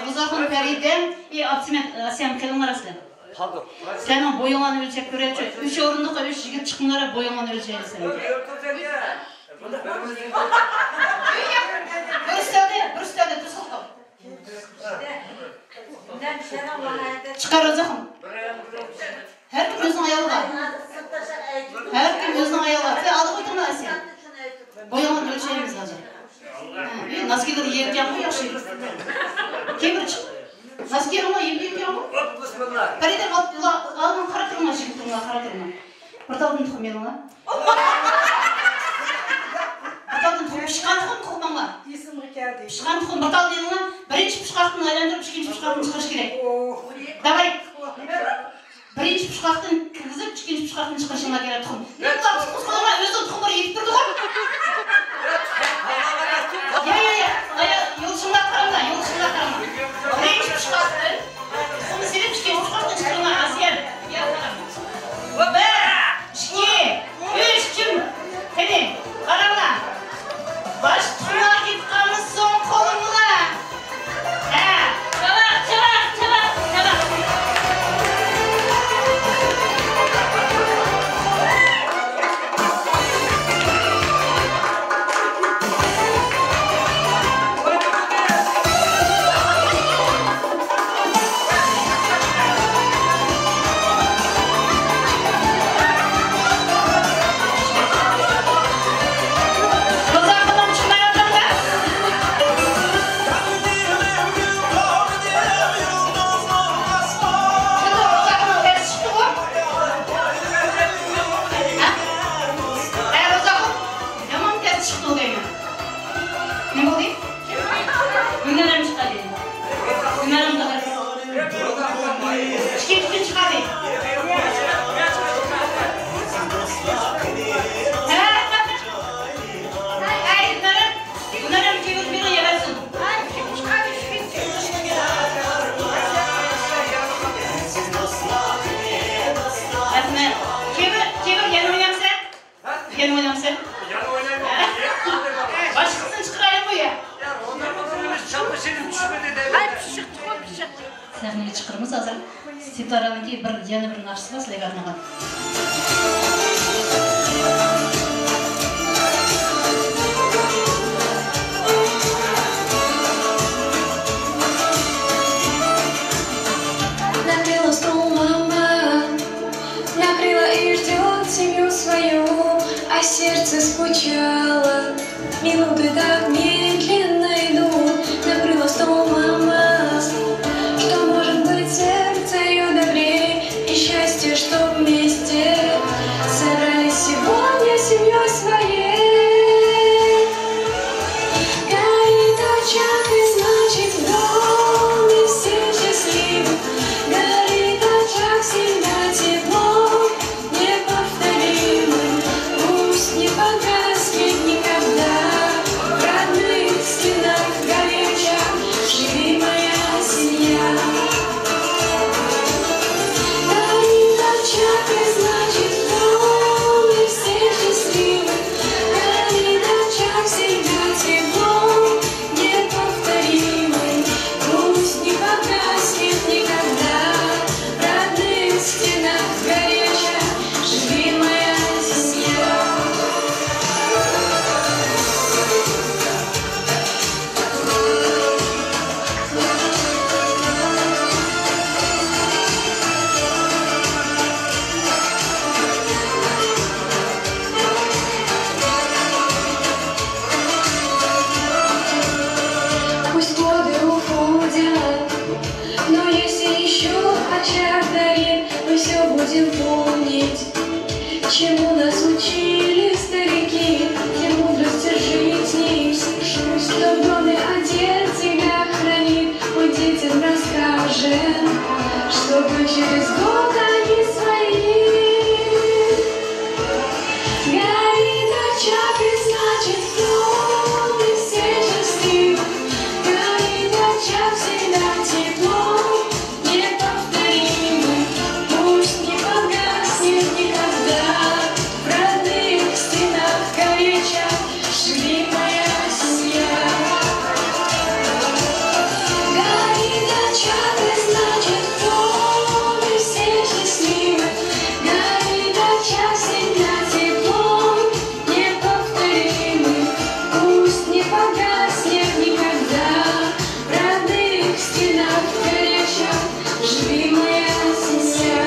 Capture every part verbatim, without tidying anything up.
روزاخان پەرىدە، ئى، ئاپىسى مەن، ئاسىيەم، كېلىڭلار سىلەر. سەننىڭ بويۇڭلارنى ئۆلچەپ كۆرەيچۇ. ئۈچ ئورۇندۇققا ئۈچ يىگىت چىقىڭلار، بويۇڭلارنى ئۆلچەيلى سەن. بىر ئۈستەلدە، بىر ئۈستەلدە تۇرسۇن. چىقار ئۆزى. ھەر كىم ئۆزىنىڭ ئايالىغا. ھەر كىم ئۆزىنىڭ ئايالىغا. سەن ئالدىغا ئۆتۈڭلار ئاسىيە. بويۇڭلارنى ئۆلچەيمىز ھازىر. ھە، ئى، ناسكىلىرى يەرگە ياغمۇ ياخشى. كېمىر چىق. ناسكىلىرىڭلار يەرگە ياغمۇ. پەرىدە، ئالدىن قارا تۇرۇڭلار، يىگىت تۇرۇڭلار، قارا تۇرۇڭلار. بىر تالدىن تۇخۇم ئېلىڭلار. بىر تالدىن تۇخۇم، پىشقان تۇخۇم تۇخۇماڭلار. ئېسىمگە كەلدى. پىشقان تۇخۇم بىر تالدىن ئېلىڭلار، بىرىنچى پىشقاقتىن ئايلاندۇرۇپ، ئىككىنچى پىشقاقتىن چىقىرىش كېرەك. داۋاي. بىرىنچى پىشقاقتىن كىرگۈزۈپ، ئىككىنچى پىشقاقتىن چىقىرىشىڭلار كېرەك تۇخۇم. نېمە قىلىسىز قىز بالىلار، ئۆزىنىڭ تۇخۇملىرى يېتىپ تۇرىدىغۇ. يا، يا، يا، ئايا، يولۇشۇڭلار قاراڭلار، يولۇشۇڭلار قاراڭلار. بىرىنچى پىشقاقتىن تۇخۇمنى سېلىپ، ئىككىنچى پىشقاقتىن چىقىرىڭلار، ئاسىيەم. يا، قاراڭ. بىر، ئىككى، ئۈچ، كىم؟ قېنى، قاراڭلار. باش تۇخۇملار كېتىپ قالمىسۇن، قولۇڭلار. ھە، چاۋاق، چاۋاق، چاۋاق، چاۋاق. سەھنىگە چىقىرىمىز ھازىر. سىتارانىڭكى بىر، يەنە بىر ناخشىسى بار سىلەرگە ئارنىغان. Накрыла стол мама, накрыла и ждёт семью свою, а сердце скучало. Минуты так медленно идут, накрыла стол мама. Что может быть сердце её добрее, и счастье, что вместе собрались сегодня семьей своей. Горит очаг, и значит в доме все счастливы. Горит очаг, всегда тепло. Неповторимый, пусть не погаснет никогда. В родных стенах горячих живи моя семья. Горит очаг, и значит в доме все счастливы. Горит очаг, всегда тепло. Неповторимый, пусть не погаснет никогда. В родных стенах горячих живи моя семья. Пусть годы уходят, но если ещё очаг горит, мы всё будем помнить, чему нас учили старики, те мудрости жизни, что в доме отец всегда хранит, мы детям расскажем, чтобы через год они свои. Горит очаг, и значит в доме все счастливы. Горит очаг, всегда тепло, неповторимый. Пусть не погаснет никогда в родных стенах горячих живи моя семья. Горит очаг, и значит в доме все счастливы. Горит очаг, всегда тепло, неповторимый. Пусть не погаснет никогда в родных стенах горячих живи моя семья.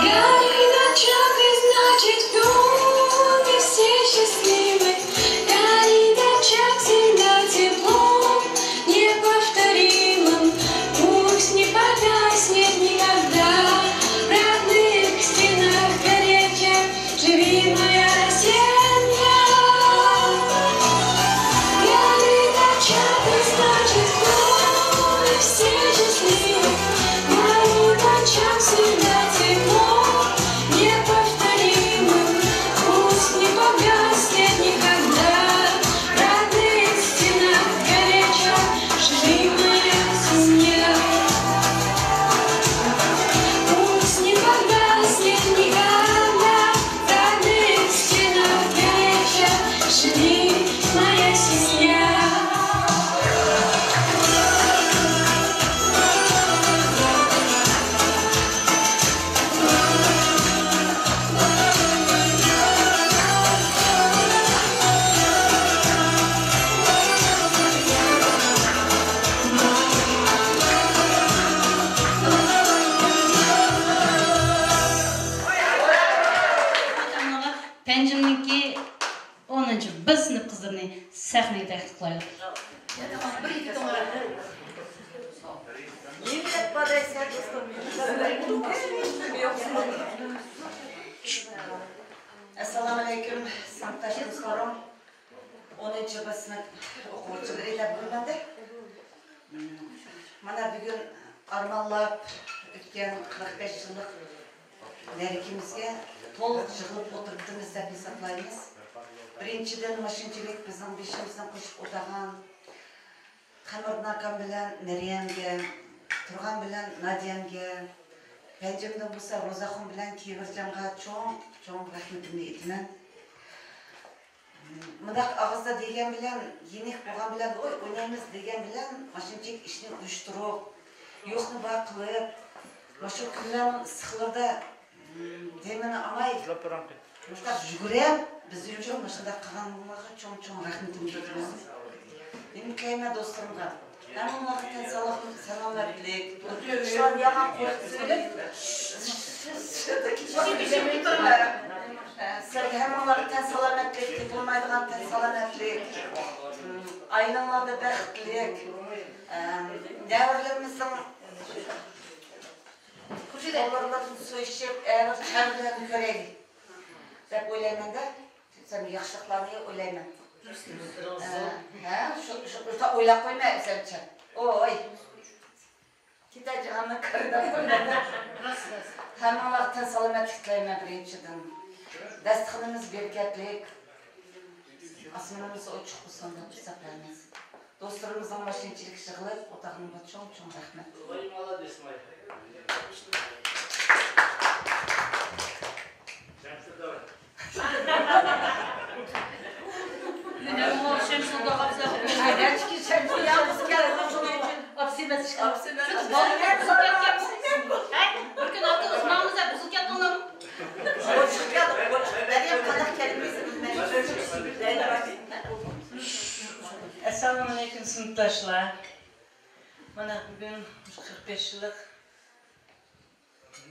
Горит очаг, и значит в доме все счастливы. Горит очаг, всегда тепло, неповторимым. Пусть не погаснет никогда в родных стенах горячих живи моя семья. Горит очаг, и значит в доме все счастливы. Горит очаг, всегда тепло, неповторимым. Пусть не погаснет никогда в родных стенах горячих живи моя семья. Пусть не погаснет никогда в родных стенах горячих живи моя семья. پەنجىمنىڭكى ئونىنچى ب سىنىپ قىزلىرىنى سەھنىگە تەكلىپ قىلايلى. ئەسسالامۇئەلەيكۇم، سىنىپداش دوستلىرىم، ئونىنچى ب سىنىپ ئوقۇغۇچىلىرى دەپ بولمىدى. مانا بۈگۈن ئارمانلاپ ئۆتكەن قىرىق بەش يىللىق مەرىكىمىزگە تولۇق يىغىلىپ ئولتۇرۇپتىمىز دەپ ھېسابلايمىز. بىرىنچىدىن، مۇشۇنچىلىك بىزنىڭ بېشىمىزدىن قوشۇپ ئولتۇرغان قەمەردىن ئاكام بىلەن مەريەمگە، تۇرغان بىلەن نادىيەمگە، پەنجىمدىن بولسا روزاخۇن بىلەن كېۋىرجانغا چوڭ، چوڭ رەھمىتىمنى ئېيتىمەن. مۇنداق ئاغزىدا دېگەن بىلەن، يېنىك بولغان بىلەن، ۋوي، ئوينايمىز دېگەن بىلەن، ماشىنىچىلىك ئىشنى ئۇيۇشتۇرۇپ، يوقنى بار قىلىپ، مۇشۇ كۈنلەرنىڭ ئىسسىقلىرىدا، م، دېمىنى ئالماي، مۇشۇنداق يۈگۈرۈپ، بىز ئۈچۈن مۇشۇنداق قىلغانلىقىڭلارغا چوڭ-چوڭ رەھمىتىمنى بىلدۈرىمەن. نېمە دەيمەن دوستلىرىمغا؟ ھەممىڭلارغا تەن سالام-، سالامەتلىك. شۇلار يامان قويۇپ سۆيۈپ، سىلەرگە ھەممىڭلارغا تەن سالامەتلىك، تېپىلمايدىغان تەن سالامەتلىك. ئائىلەڭلاردا بەختلىك. نەۋرىلىرىمىزنىڭ قوللىرىدىن سۇ ئىچىپ، ئەر چەۋرىلەرنى كۆرەيلى دەپ ئويلايمەن-دە. سەن ياخشىلىقلارنى ئويلايمەن. ھە، ھە، شۇ، شۇ، شۇ ئويلاپ قويماي ئۆزۈمچە. ئوي. كېتەجىغاننى كىردەپ قويماي. ھەممىڭلارغا تەن سالامەتلىك تىلەيمەن بىرىنچىدىن. داستىخىنىمىز بەرىكەتلىك، ئاسمىنىمىز ئوچۇق بولسۇن دەپ ساقلايمىز. دوستلىرىمىزنىڭ ماشىنىچىلىك يىغىلىپ ئولتۇرغىنىغا چوڭ-چوڭ رەھمەت. بىر كۈنى ئاپتوبۇس ماڭىمىز دەپ بۇزۇلۇپ كەتتىڭلارمۇ؟ ئەسسالامۇئەلەيكۇم، سىنىپداشلار. مانا، بۈگۈن قىرىق بەش يىللىق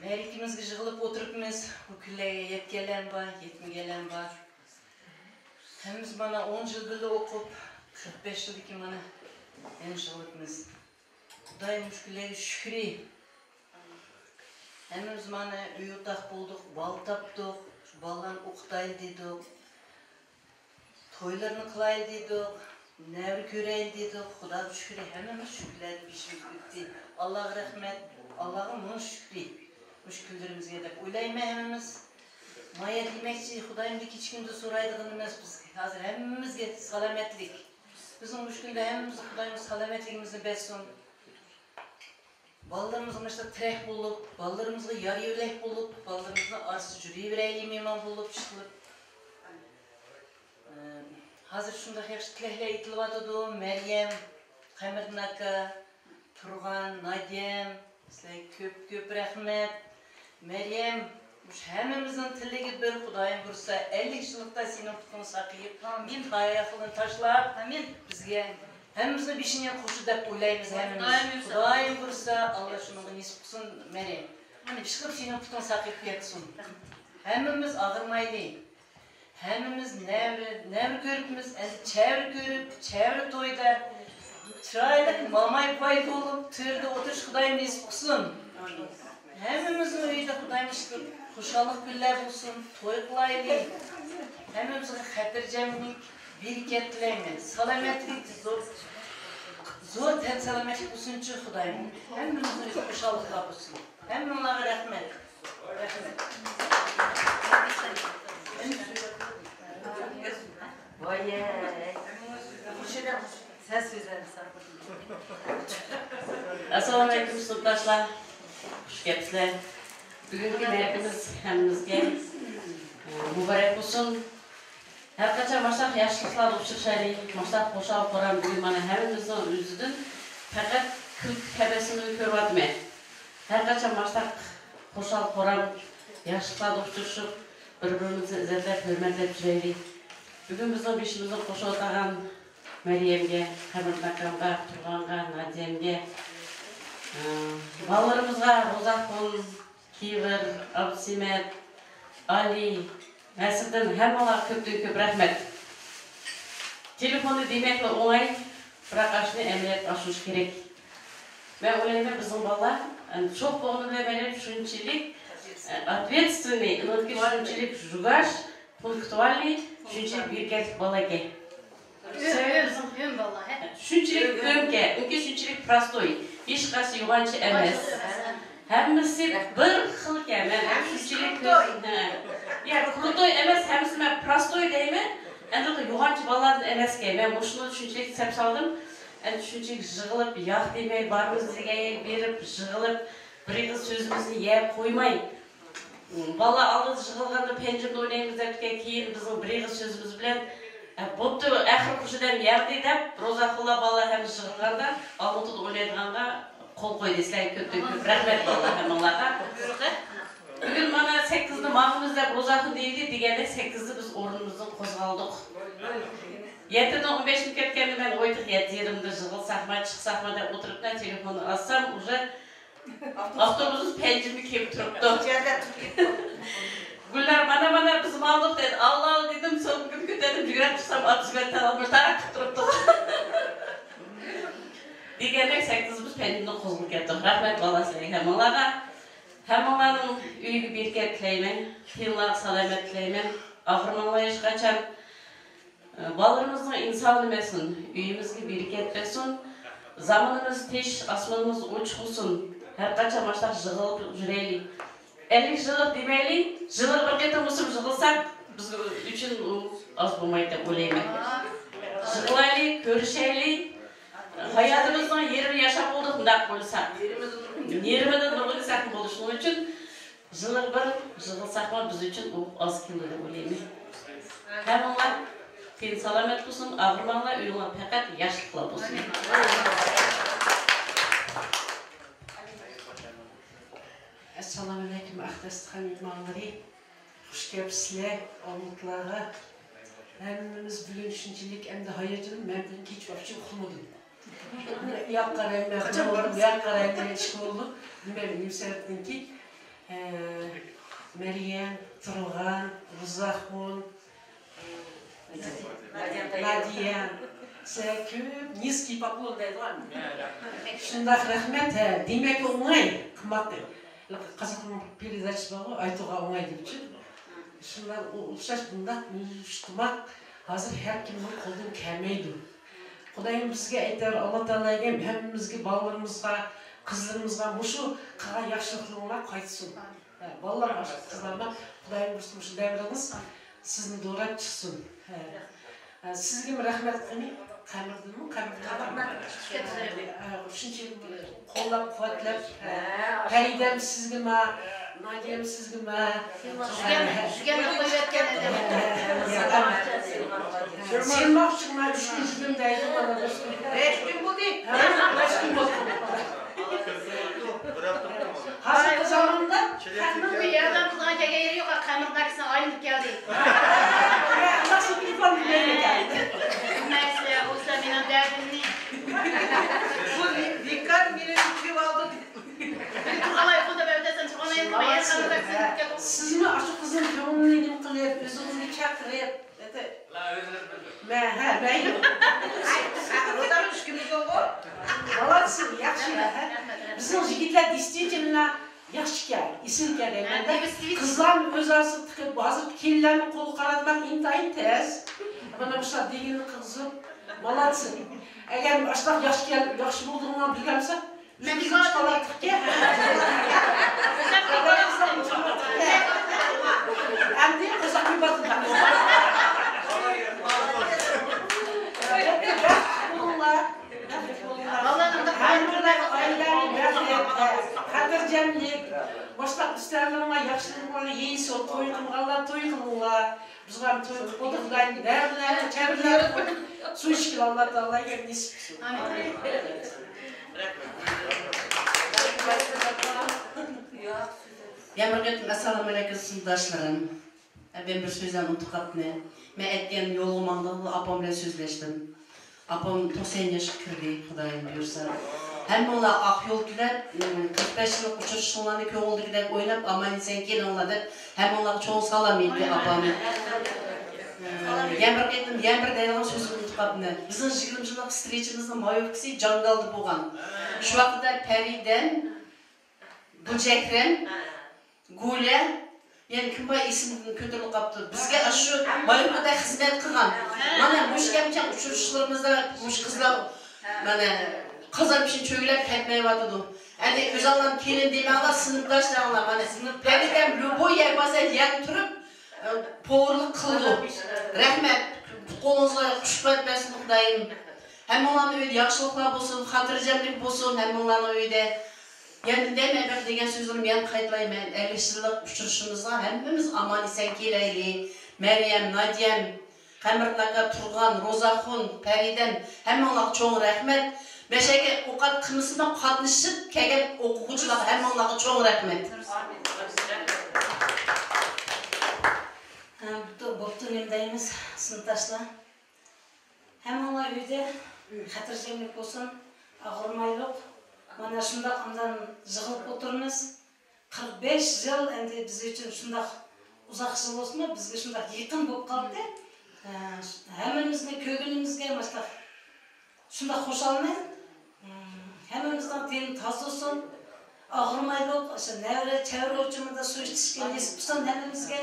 مەرىكىمىزگە يىغىلىپ ئولتۇرۇپمىز. بۇ كۈنلەرگە يەتكەنلەرمۇ بار، يەتمىگەنلەرمۇ بار. ھەممىمىز مانا ئون يىل بىللە ئوقۇپ، قىرىق بەش يىلدىن كېيىن مانا يەنە يىغىلىپمىز. خۇدايىم مۇشۇ كۈنلەرگە شۈكرى. ھەممىمىز مانا ئۆي ئوتاق بولدۇق، بالا تاپتۇق، شۇ بالىلارنى ئوقۇتايلى دېدۇق. تويلىرىنى قىلايلى دېدۇق، نەۋرە كۆرەيلى دېدۇق. خۇداغا شۈكرى، ھەممىمىز شۈكۈرلەردىن بېشىمىز ئۆتتى. ئاللاغا رەھمەت، ئاللاغا مىڭ شۈكرى. مۇشۇ كۈنلىرىمىزگە دەپ ئويلايمەن ھەممىمىز. مايا دېمەكچى، خۇدايىمدىن كېچە-كۈندۈز سورايدىغىنىمىز، بىز ھازىر ھەممىمىزگە سالامەتلىك. بىزنىڭ مۇشۇ كۈندە ھەممىمىزگە خۇدايىمىز سالامەتلىكىمىزنى بەرسۇن. بالىلىرىمىزغا مۇشۇنداق تىرەك بولۇپ، بالىلىرىمىزغا يار-يۆلەك بولۇپ، بالىلىرىمىزنىڭ ئارىسىدا يۈرۈۋېرەيلى مېھمان بولۇپ، ئىشقىلىپ. ئە، ھازىر شۇنداق ياخشى تىلەكلەر ئېيتىلىۋاتىدۇ. مەريەم، قەمەردىن ئاكا، تۇرغان، نادىيەم، سىلەرگە كۆپ-كۆپ رەھمەت. مەريەم، مۇشۇ ھەممىمىزنىڭ تىلىكى بىر، خۇدايىم بۇيرۇسا، ئەللىك يىللىقتا سېنىڭ پۇتۇڭ ساقىيىپ، ئامىن. ئاياقلىرىنى تاشلاپ، ئامىن. بىزگە ھەممىمىزنىڭ بېشىنى قوشۇپ دەپ ئويلايمىز ھەممىمىز. خۇدايىم بۇيرۇسا. خۇدايىم بۇيرۇسا، ئاللا شۇنىڭغا نېسىپ قىلسۇن، مەريەم. ئامىن. ئىشقىلىپ سېنىڭ پۇتۇڭ ساقىيىپ كەتسۇن. ھەممىمىز ئاغرىمايلى. ھەممىمىز نەۋرە، نەۋرە كۆرۈپمىز، ئەمدى چەۋرە كۆرۈپ، چەۋرە تويدا چىرايلىق ماماي پاي بولۇپ، تۆردە ئولتۇرۇش خۇدايىم نېسىپ قىلسۇن. ھەممىمىزنىڭ ئۆيىدە خۇدايىم ئىشقىلىپ خۇشاللىق كۈنلەر بولسۇن، توي قىلايلى. ھەممىمىزگە خاتىرجەملىك، بەرىكەت تىلەيمەن. سالامەتلىك، زور، زور تەن سالامەتلىك بولسۇنچۇ خۇدايىم. ھەممىمىزنىڭ ئۆيىدە خۇشاللىقلار بولسۇن. ھەممىڭلارغا رەھمەت. رەھمەت. ۋايەي. سەن سۆزلەڭ. ئەسسالامۇئەلەيكۇم، سىنىپداشلار. خۇش كەپسىلەر. بۈگۈنكى مەرىكىمىز ھەممىمىزگە، ئە، مۇبارەك بولسۇن. ھەر قاچان ماشۇنداق ياخشىلىقلارغا ئۇچرىشايلى، ماشۇنداق خۇشال-خۇرام. بۈگۈن مانا ھەممىمىزنىڭ يۈزىدىن پەقەت كۈلكە تەبەسسۇمىنى كۆرۈۋاتىمەن. ھەر قاچان ماشۇنداق خۇشال-خۇرام ياخشىلىقلارغا ئۇچرىشىپ، بىر-بىرىمىزنى ئىززەتلەپ، ھۆرمەتلەپ يۈرەيلى. بۈگۈن بىزنىڭ بېشىمىزنى قوشۇۋاتقان مەريەمگە، قەمەردىن ئاكامغا، تۇرغانغا، نادىيەمگە، ئە، بالىلىرىمىزغا، روزاخۇن، كېۋىر، ئابدۇسىمەت، ئالى، نەسىردىن، ھەممىڭلارغا كۆپتىن كۆپ رەھمەت. تېلېفوندا دېمەكلا ئوڭاي، بىراق ئاشۇنى ئەمەلىيەتكە ئاشۇرۇش كېرەك. مەن ئويلايمەن، بىزنىڭ بالىلار، ئەمدى چوڭ بولغىنى بىلەن مەن شۇنچىلىك، ئە، ответственный، ئىنتايىن شۇنچىلىك ژۇگاش، پۇل كۈتۈۋالماي، شۇنچىلىك بەرىكەتلىك بالا ئىكەن. سەۋەبى بىزنىڭ ئۆم بالا، ھە؟ شۇنچىلىك ئۆمكەن، ئۇنىڭكى شۇنچىلىك простой، ھېچقايسى يوغانچى ئەمەس. ھەممىسى بىر خىلكەن، مەن شۇنچىلىك كۆز-، ھە. يا، крутой ئەمەس، ھەممىسى مەن простой دەيمەن. ئەمدى يوغانچى بالىلاردىن ئەمەسكەن، مەن مۇشۇنى شۇنچىلىك سەپ سالدىم. ئەمدى شۇنچىلىك يىغىلىپ، ياق دېمەي، بارىمىز دېگەن يەرگە بېرىپ يىغىلىپ، بىر ئېغىز سۆزىمىزنى يەپ قويماي، بالىلار ئالدىدا يىغىلغاندا پەنجىمدە ئوينايمىز دەپتىكەن، كېيىن بىزنىڭ بىر ئېغىز سۆزىمىز بىلەن، ئە، بوپتۇ، ئاخىرى خۇشىدەم يەڭدى دەپ، روزاخۇنلار بالىلار ھەممىسى يىغىلغاندا، ئالمۇتىدا ئوينايدىغانغا قول قويدى. سىلەرگە كۆپتىن كۆپ رەھمەت بالىلار ھەممىڭلارغا. بۈگۈن مانا سەككىزدە ماڭىمىز دەپ روزاخۇن دېيىلدى، دېگەندەك سەككىزدە بىز ئورنىمىزدىن قوزغالدۇق. يەتتىدىن ئون بەشكە كەتكەندە مەن ئويدۇق، يەتتە يېرىمدە يىغىلساقما، چىقساقما دەپ ئولتۇرۇپلا تېلېفوننى ئاچسام، ئۇژە ئاپتوبۇس پەنجىمنى كېلىپ تۇرۇپتۇ. گۈلنار، مانا، مانا، بىز ماڭدۇق دېدى. ئاللا دېدىم، سومكىنى كۆتەردىم، يۈگۈرۈپ چىقسام، ئاتىسى بىلەن تالامۇش تاراق قىلىپ تۇرۇپتۇ. دېگەندەك سەككىزىمىز پەنجىمدىن قوزغىلىپ كەتتۇق. رەھمەت بالىلار سىلەرگە ھەممىڭلارغا. ھەممىڭلارنىڭ ئۆيىگە بەرىكەت تىلەيمەن. تېنىڭلارغا سالامەت تىلەيمەن. ئاغرىماڭلار ھېچقاچان. بالىلىرىمىزنىڭ ئىنسانى بەرسۇن، ئۆيىمىزگە بەرىكەت بەرسۇن، زامىنىمىز تىنچ، ئاسمىنىمىز ئوچۇق بولسۇن. ھەر قاچان ماشۇنداق يىغىلىپ يۈرەيلى. ئەللىك يىللىق دېمەيلى، يىلىغا بىر قېتىم بولسىمۇ يىغىلساق، بىز ئۈچۈن ئۇ ئاز بولمايدۇ دەپ ئويلايمەن. يىغىلايلى، كۆرۈشەيلى. ھاياتىمىزنىڭ يېرىمىنى ياشاپ بولدۇق، مۇنداق ئويلىساق. يېرىمىدىن نۇرغۇن ياشاپ بولدۇق. شۇنىڭ ئۈچۈن يىلىغا بىر يىغىلساقمۇ بىز ئۈچۈن ئۇ ئاز كېلىدۇ دەپ ئويلايمەن. ھەممىڭلار تېنى سالامەت بولسۇن، ئاغرىماڭلار، ئۆيۈڭلار پەقەت ياخشىلىقلار بولسۇن. ئەسسالامۇئەلەيكۇم، ئەخدەستىخان مېھمانلىرى. خۇش كەپسىلەر ئالمۇتلارغا. ھەممىمىز بۈگۈن شۇنچىلىك ئەمدى ھاياجان، مەن بۈگۈن كېچە ۋاپچە ئۇخلىمىدىم. ياق قارايمەن، قاچان بارىمىز؟ ياق قارايمەن، ئىش بولدى. نېمە، نېمە سەۋەبتىنكى، ئە، مەريەم، تۇرغان، روزاخۇن، نادىيە، سىلەر كۆپ نىزكىي پاپلون دەيدىغان. شۇنداق، رەھمەت. ھە، دېمەك ئوڭاي قىلماقتا. قازاقنىڭ پېرىداچىسى بارغۇ، ئايتۇرغا ئوڭاي دېگۈچى. شۇنداق ئوخشاش بۇنداق ئۇيۇشتۇرماق ھازىر ھەر كىمنىڭ قولىدىن كەلمەيدۇ. خۇدايىم بىزگە ئېيتار، ئاللا تائالا ھەممىمىزگە، بالىلىرىمىزغا، قىزلىرىمىزغا مۇشۇ قىلغان ياخشىلىقلىرىڭلار قايتسۇن. ھە، بالىلار ئاشۇ قىزلارما خۇدايىم بۇيرۇسا مۇشۇ دەۋرىڭىز سىزنى دوراپ چىقسۇن. ھە. ھە، سىزگىمۇ رەھمەت قىلىمەن. قەمەردىنمۇ؟ قەمەردىن. ھە، شۇنچىلىك قوللاپ قۇۋۋەتلەپ، ھە، پەرىدەم سىزگىمۇ، نادىيەم سىزگىمۇ. يۈگەن، يۈگەن قويۇۋەتكەن ئادەم. سېلماق ئۈچۈن مانا ئۈچ كۈن يۈردۈم دەيدۇ، مانا بىر كۈن. بەش كۈن بولدى. ھە، بەش كۈن بولدى. ھازىرقى زاماندا خەقنىڭ بىر ياردەم قىلىدىغان كەلگەن يېرى يوق، قەمەر داكىسىنىڭ ئايلىنىپ كەلدى. بىلمەيسىلەر، ئۇ سەن مېنىڭ دەردىمنى. بۇ بىكار مېنى كۈتۈۋالدى. تۇرغالاي، خۇدا بەردەسەن، تۇرغالاي، قەمەر داكىسىنى كۈتۈپ كەتتى. سىزمۇ ئاشۇ قىزنىڭ كۆڭلىنى نېمە قىلىپ، ئۆزىڭىزنى چاقىرىپ، مە، ھە، مەيلى. روزانىڭ ئۈچ كۈنى بولغۇ. مالادسىز، ياخشى، ھە. بىزنىڭ يىگىتلەر دېيىشىچە مانا ياخشىكەن، ئېسىلكەن دەيمەن. قىزلارنى ئۆز ئارىسىدا تىقىپ، ھازىر كېلىنلەرنى قولغا قاراتماق ئىنتايىن تەس. مانا مۇشۇلار دېگىنىنى قىلغۇزۇپ، مالادسىز. ئەگەر ئاشۇنداق ياخشى كەل-، ياخشى بولغىنىڭلارنى بىلگەنسەك، ئۈستىگە چىقىۋالاتتۇق. ئەمدى قازاق كۆپەتتى. بەختلىك بولۇڭلار. بەختلىك بولۇڭلار. ھەممىڭلار ئائىلەڭلار بەختلىك، خاتىرجەملىك، باشلاق ئۈستەللىرىڭلار ياخشىلىق بىلەن يېيىلسۇن، توي قىلغانلار توي قىلىڭلار. بىزلەر توي قىلىپ بولدۇق، خۇدايىم دەردلەرنى، كەبىرلەرنى سۇ ئىچكىلى ئاللا تائالا نېسىپ قىلسۇن. ئامىن. يەنە بىر قېتىم ئەسسالامۇئەلەيكۇم سىنىپداشلىرىم. مەن بىر سۆزلەرنى ئۇنتۇپ قاپتىمەن. مەن ئەتىگەن يولغا ماڭدىغىلا ئاپام بىلەن سۆزلەشتىم. ئاپام توقسان ياشقا كىردى، خۇدايىم بۇيرۇسا. ھەممىڭلار ئاق يول تىلەپ، قىرىق بەش يىللىق ئۇچرىشىشىڭلارنى كۆڭۈلدىكىدەك ئويناپ، ئامان-ئېسەن كېلىڭلار دەپ، ھەممىڭلارغا چوڭ سالام ئېيتتى ئاپام. يەنە بىر قېتىم، يەنە بىر دەيدىغان سۆزۈمنى ئۇنتۇپ قاپتىمەن. بىزنىڭ يىگىرمە يىللىق سترېچىمىزنىڭ مايوفكىسى جاڭگالدا بولغان. شۇ ۋاقىتتا پەرىدەم، گۈلچېھرەم، گۈلە، يەنە كىم بار ئېسىمدىن كۆتۈرۈلۈپ قاپتۇ. بىزگە ئاشۇ مايوفكىدا خىزمەت قىلغان. مانا مۇشۇ كەمچەك ئۇچرىشىشلىرىمىزدا مۇشۇ قىزلار مانا قازان پىشىنى چۆگىلەپ كەتمەيۋاتىدۇ. ئەمدى ئۆزۈڭلار كېلىن دېمەڭلار، سىنىپداشلىرىڭلار مانا پەرىدەم لوبوي يەر بارسا يەردە تۇرۇپ، ئە، پوۋېرلىق قىلىدۇ. رەھمەت. قولىڭىزغا قۇش پەتمەسۇن خۇدايىم. ھەممىڭلارنىڭ ئۆيىدە ياخشىلىقلار بولسۇن، خاتىرجەملىك بولسۇن ھەممىڭلارنىڭ ئۆيىدە. يەنە دەيمەن، بىر دېگەن سۆزلىرىمنى يەنە قايتىلايمەن. ئەللىك يىللىق ئۇچرىشىشىمىزغا ھەممىمىز ئامان ئېسەن كېلەيلى. مەريەم، نادىيەم، قەمەرىن ئاكا، تۇرغان، روزاخۇن، پەرىدەم، ھەممىڭلارغا چوڭ رەھمەت. بەشەگە ئوقەت قىلمىسىمۇ قاتنىشىپ كەلگەن ئوقۇغۇچىلارغا ھەممىڭلارغا چوڭ رەھمەت. ھە، بوپتۇ، بوپتۇ، نېمە دەيمىز، سىنىپداشلار؟ ھەممىڭلار ئۆيدە خاتىرجەملىك بولسۇن، ئاغرىمايلۇق. مانا شۇنداق ئاندىن يىغىلىپ ئولتۇرىمىز. قىرىق بەش يىل ئەمدى بىز ئۈچۈن شۇنداق ئۇزاق يىل بولسىمۇ، بىزگە شۇنداق يېقىن بولۇپ قالدى. ھە، ھەممىمىزنىڭ كۆڭلىمىزگە مۇشۇنداق شۇنداق خۇشالمەن. ھەممىمىزنىڭ تېنى تازا بولسۇن. ئاغرىمايلۇق، ئاشۇ نەۋرە، چەۋرە ئۇچۇمىدا سۇ ئىچىشكە نېسىپ قىلسۇن ھەممىمىزگە.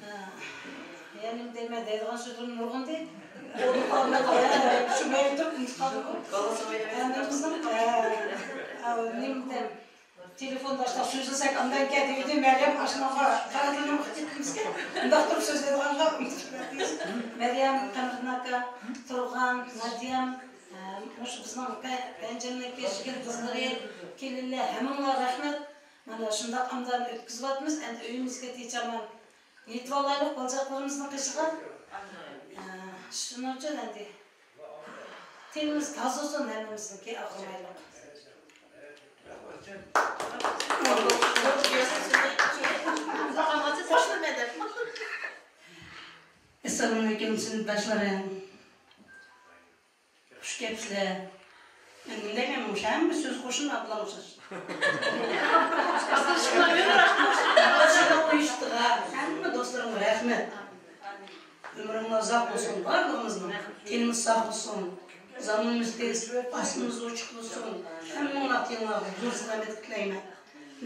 ھە، يەنە نېمە دەيمەن، دەيدىغان سۆزلىرىم نۇرغۇندى. ئۇنتۇپ قالدىم. ھە، شۇ مەيدە تۇرۇپ ئۇنتۇپ قالدىم. ھەممىمىزنىڭ، ھە، ئاۋۇ نېمە دەيمەن، تېلېفوندا ئاشۇنداق سۆزلىسەك، ئاندىن كېيىن دېيىدۇ، مەريەم ئاشۇنىڭغا قارىدىن ئۇنتۇپ كەتتىمىزكەن. ئۇنداق تۇرۇپ سۆزلەيدىغانغا ئۇنتۇپ كەتتىمىز. مەريەم، قەمەرىن ئاكا، تۇرغان، نادىيەم، ئە، مۇشۇ بىزنىڭ پە-، پەنجىمنىڭكى يىگىت قىزلىرى، كېلىنلەر، ھەممىڭلارغا رەھمەت. مانا شۇنداق ئامدان ئۆتكۈزۈۋاتىمىز. ئەمدى ئۆيىمىزگە تېچەمان يېتىۋالايلۇق بالىچاقلىرىمىزنىڭ قېشىغا. ئە، شۇنىڭ ئۈچۈن ئەمدى تېنىمىز تازا بولسۇن ھەممىمىزنىڭكى، ئاغرىمايلۇق. ئەسسالامۇئەلەيكۇم، سىنىپداشلىرىم. خۇش كەپسىلەر. ئەمدى نېمە دەيمەن، مۇشۇ ھەممە سۆز قوشۇن ئابلام ئوخشاش. ئۇيۇشتۇرغان ھەممە دوستلىرىمغا رەھمەت. ئۆمرۈڭلار ئۇزاق بولسۇن، بارلىقىمىزنىڭ تېنىمىز ساق بولسۇن، زامىنىمىز تېز، ئاسمىنىمىز ئوچۇق بولسۇن. ھەممىڭلار تېنىڭلارغا زور سالامەتلىك تىلەيمەن.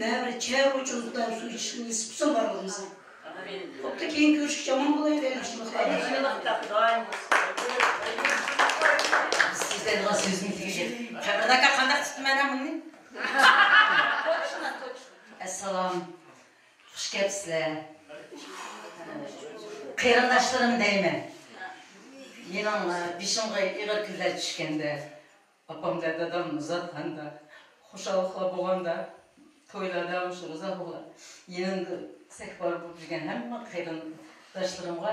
نەۋرە چەۋرە ئۇچۇن خۇدايىم سۇ ئىچىشكە نېسىپ قىلسۇن بارلىقىمىزغا. بوپتۇ، كېيىن كۆرۈشكىچە ئامان بولايلى، ياخشىلىقلار. سىز دەيدىغان سۆزنى تېگىشى. قەمەرىن ئاكا، قانداق تۇتتۇم مەن بۇنى؟ ئەسسالام. خۇش كەپسىلەر. قېرىنداشلىرىم دەيمەن. مېنىڭ، ئە، بېشىمغا ئېغىر كۈنلەر چۈشكەندە، ئاپام بىلەن دادام زاتخاندا، خۇشاللىقلار بولغاندا، تويلاردا، مۇشۇ روزا بولغان، يېنىمدا سەھۋار بولۇپ يۈرگەن ھەممە قېرىنداشلىرىمغا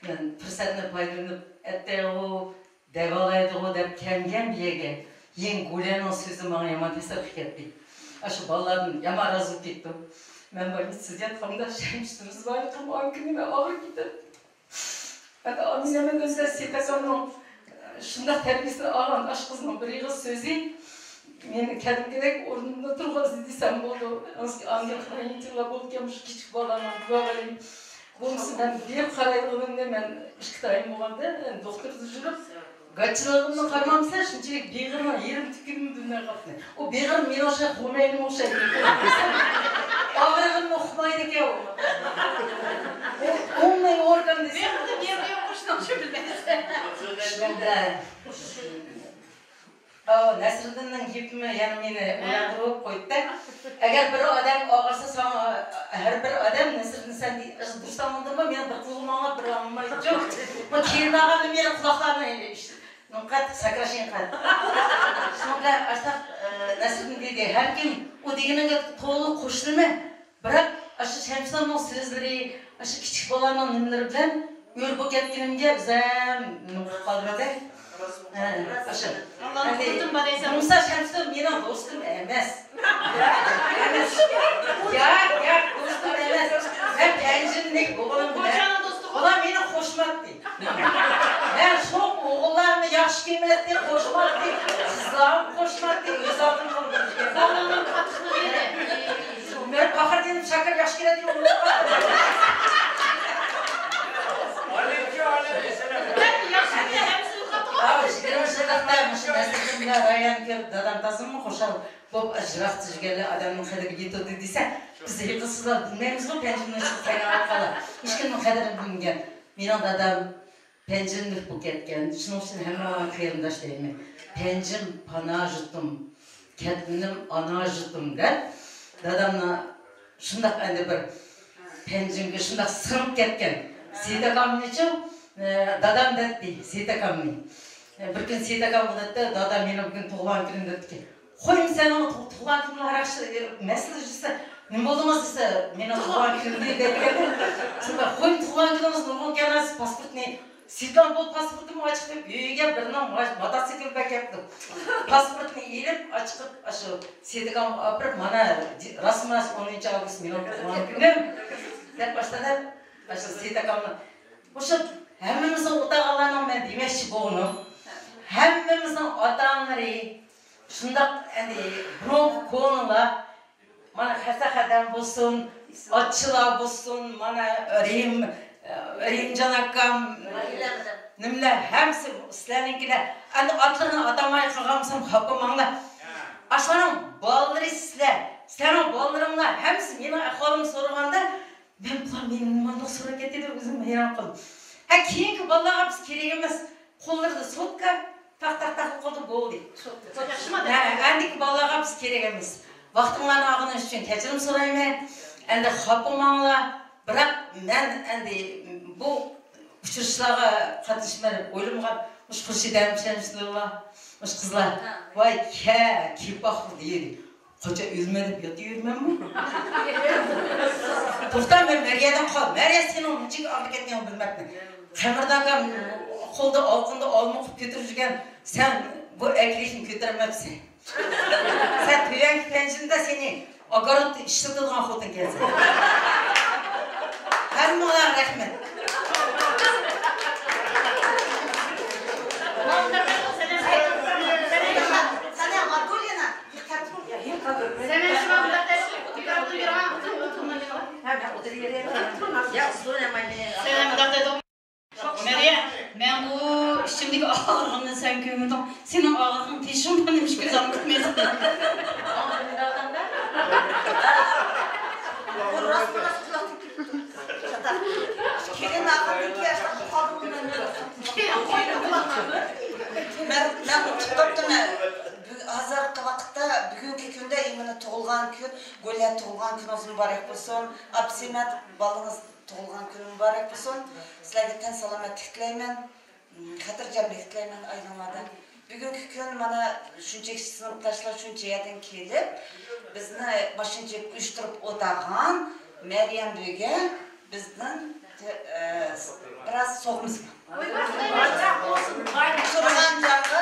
مەن پۇرسەتنى پايدىلىنىپ، ئەتتەغۇ دەۋالايدىغۇ دەپ كەلگەن بۇ يەرگە، يەنە گۈلەنىڭ سۆزى ماڭا يامان تەسىر قىلىپ كەتتى. ئاشۇ بالىلاردىن يامان رازى بولۇپ كەتتىم. مەن بار، سىز ياتقاندا شەمشىمىز بار، ئاڭ كۈنى مەن ئاغرىپ كېتىپ. ھەتتا ئامىسەمەن ئۆزى سېيىت ئاكامنىڭ شۇنداق تەربىيەسىنى ئالغان ئاشۇ قىزنىڭ بىر ئېغىز سۆزى مېنى كەلگۈدەك ئورنۇمدا تۇرغۇزدى دېسەم بولىدۇ. ئاندىن كېيىن يىللار بولدىكەن، مۇشۇ كىچىك بالىلارنىڭ دۇئالىرى. بولمىسا مەن بېرىپ قارايدىغىنىمنى، مەن ئىككى تايىم بولغاندا دوختۇردا يۈرۈپ، گاچىلىقىمنى قارىمامسىلەر، شۇنچىلىك بېغىرنىڭ يېرىم تۈكىنىمۇ بىلمەي قاپتۇ. ئۇ بېغىر مېنىڭ ئوخشاش، خۇمەينىمۇ ئوخشايدۇ. ئاغرىغىنىمۇ ئۇقمايدىكەن ئۇ. ئۇ ئوڭماي ئورگان دېسە. بېغىردا نېرۋا يوق، شۇنىڭ ئۈچۈن بىلمەيسەن. شۇنىڭدا. ئاۋۇ نەسرىدىننىڭ گېپىمۇ يەنە مېنى ئويلاندۇرۇپ قويدى. ئەگەر بىر ئادەم ئاغرىسا، ساڭا ھەر بىر ئادەم نەسرىدىن سەن دەي-، دۇرۇس ئاڭلىدىڭمۇ؟ مېنىڭ بىر قۇلىقىم ئاڭلاپ، بىر ئاڭلىمايدۇ. بۇ كېيىن بارغاندا مېنىڭ قۇلاقلارنى قەت ساكراشين قەت. شۇنىڭغا ئاشتاق، ئە، نەسرىدىن دېدى، ھەركىم ئۇ دېگىنىڭگە تولۇق قوشۇلىمەن. بىراق ئاشۇ شەمسىنىڭ سۆزلىرى، ئاشۇ كىچىك بالىنىڭ نېمىلىرى بىلەن ئۆر بولۇپ كەتكىنىمگە ئۆزۈم نېمە قىلىپ قالدىم دە. ھە، ئاشۇ. ئەمدى بولمىسا شەمسىن مېنىڭ دوستۇم ئەمەس. ئەمەس. ياق، ياق، دوستۇم ئەمەس. مەن پەنجىمدەك بولغىنىم بىلەن ئۇلار مېنى قوشماتتى. مەن شۇ ئوغۇللارنى ياخشى كۆرمەتتى، قوشماتتى، قىزلارنى قوشماتتى، ئۆز ئالدىغا قالدى. مەن پاخىر دېدىم، شاكىر ياخشى كۆرەتتى، ئۇنىڭغا. ئاۋۇ، يىگىرمە يىللىقتا مۇشۇ نەسرىدىن بىلەن رايان كۆرۈپ، دادام تازىمۇ خۇشال بولۇپ، ئاجراق تۈزگەنلەر ئادەمنىڭ قەدرىگە يېتىدۇ دېسە، بىز ھېيقسىزلار بىلمەيمىزغۇ، پەنجىمنىڭ ئىچىدە قايناۋاتقانلار. ھېچكىمنىڭ قەدرىنى بىلمىگەن. مېنىڭ دادام پەنجىملىك بولۇپ كەتكەن. شۇنىڭ ئۈچۈن ھەممىڭلارغا قېرىنداش دەيمەن. پەنجىم پانا يۇرتۇم، كەتمىدىم ئانا يۇرتۇم دەپ، دادامنى شۇنداق ئەندى بىر پەنجىمگە شۇنداق سىڭىپ كەتكەن. سېيىت ئاكامنىچۇ، دادام دەتتى سېيىت ئاكامنى. بىر كۈنى سېيىت ئاكام دەتتى، دادا، مېنىڭ بۈگۈن تۇغۇلغان كۈنۈم دەتتىكەن. خويمۇ سەننىڭ تۇغ-، تۇغۇلغان كۈنۈڭ ھەر ياخشى مەسىلە يۈزىسە، نېمە بولدىڭىز دېسە، مېنىڭ تۇغۇلغان كۈنۈمدى دەيدىكەن. شۇنداق، خويمۇ تۇغۇلغان كۈنىڭىز نۇرغۇن كەلسە پاسپورتنى، سېيىتلان بۇ پاسپورتىمۇ ئاچىق دەپ ئۆيىگە بىرنىڭ ما-، موتوسىكلى بەركەپتۇ. پاسپورتنى ئېلىپ ئاچىقىپ، ئاشۇ سېيىت ئاكامغا ئاپىرىپ، مانا، راستمۇ راست ئونىنچى ئاۋغۇست مېنىڭ تۇغۇلغان كۈنۈم دەپ باشلىدى. ئاشۇ سېيىت ئاكامنى مۇشۇ ھەممىمىزنىڭ ئوتاغانلارنىڭ مەن دېمەكچى بولغىنىم، ھەممىمىزنىڭ ئاتا-ئانىلىرى شۇنداق ئەمدى بۇرۇنقى كونىلار، مانا خەسەخەدەم بولسۇن، ئاچىلار بولسۇن، مانا رېھىم، رېھىمجان ئاكام، نېمىلەر ھەممىسى سىلەرنىڭكىلەر. ئەمدى ئاتلىرىنى ئاتىماي قالغان بولسام خاپا بولماڭلار. ئاشۇلارنىڭ بالىلىرى سىلەر، سىلەرنىڭ بالىلىرىڭلار ھەممىسى مېنىڭ ئەھۋالىمنى سورىغاندا، مەن بۇلار مېنى نېمانداق سوراپ كەتتى دەپ ئۆزۈم ھەيران قالدىم. ھە، كېيىنكى بالىلارغا بىز كېرەك ئەمەس. قوللىرىدا سوتكا، تاق، تاق، تاق قىلدى، بولدى. ھە، ئەندىكى بالىلارغا بىز كېرەك ئەمەس. ۋاقتىڭلارنى ئالغىنىم ئۈچۈن كەچۈرۈم سورايمەن. ئەندى خاپا بولماڭلار. بىراق مەن ئەندى بۇ ئۇچرىشىشلارغا قاتنىشىمەن دەپ ئويلىمىغان. مۇشۇ خۇرشىدە ھەمشەمشىلەر، مۇشۇ قىزلار. ۋاي، كە، كېپاق دېدى. قاچا ئۆلمە دەپ ياتىۋېرىمەنمۇ؟ توختا، مەن مەريەدىن قال. مەريە سېنىڭ مۇنچىكى ئاغرىپ كەتكەنلىكىڭنى بىلمەپتىمەن. قەمەردان ئاكام قولدا ئالقۇندا ئالما قىلىپ كۆتۈرۈپ يۈرگەن، سەن بۇ ئەگرىكنى كۆتۈرەلمەپسەن. سەن تۆۋەنكى پەنجىمدە سېنى ئاگارود ئىشلىتىدىغان خوتۇنكەنسەن. ھەممىڭلارغا رەھمەت. سەنەم ئابدۇللىنا. سەنەم شۇڭا مۇنداق دەپ، مىكروفون بېرىڭ، ئۇتۇم، ئۇتۇم، ئۇتۇم. سەنەم مۇنداق دەپ، مەريەم، مەن بۇ ئىچىمدىكى ئاغرىقىمنى سەن كۆرمىدىڭ. سېنىڭ ئاغرىقىڭ تېشىڭدا نېمىشقا كۆز ئالدىغا كەلمەيدۇ؟ كېلىن ئاخىرىدىن كېيىن ئاشۇنداق قالدى. مەن، مەن ئۇنتۇپ قاپتىمەن. بۈ-، ھازىرقى ۋاقىتتا، بۈگۈنكى كۈندە ئىمىنى تۇغۇلغان كۈن، گولىيات تۇغۇلغان كۈنىڭىز مۇبارەك بولسۇن. ئابسىمەت بالىڭىز تۇغۇلغان كۈنى مۇبارەك بولسۇن. سىلەرگە تەن سالامەتلىك تىلەيمەن، خاتىرجەملىك تىلەيمەن ئائىلىڭلاردا. بۈگۈنكى كۈن مانا شۇنچە كىچىك سىنىپداشلار شۇنچە يەردىن كېلىپ، بىزنى ماشىنا چېكىپ ئۇيۇشتۇرۇپ ئولتۇرغان مەريەم بۈگە بىزدىن، ئە، بىراز سوغىمىز بار. تۇرغان جاغا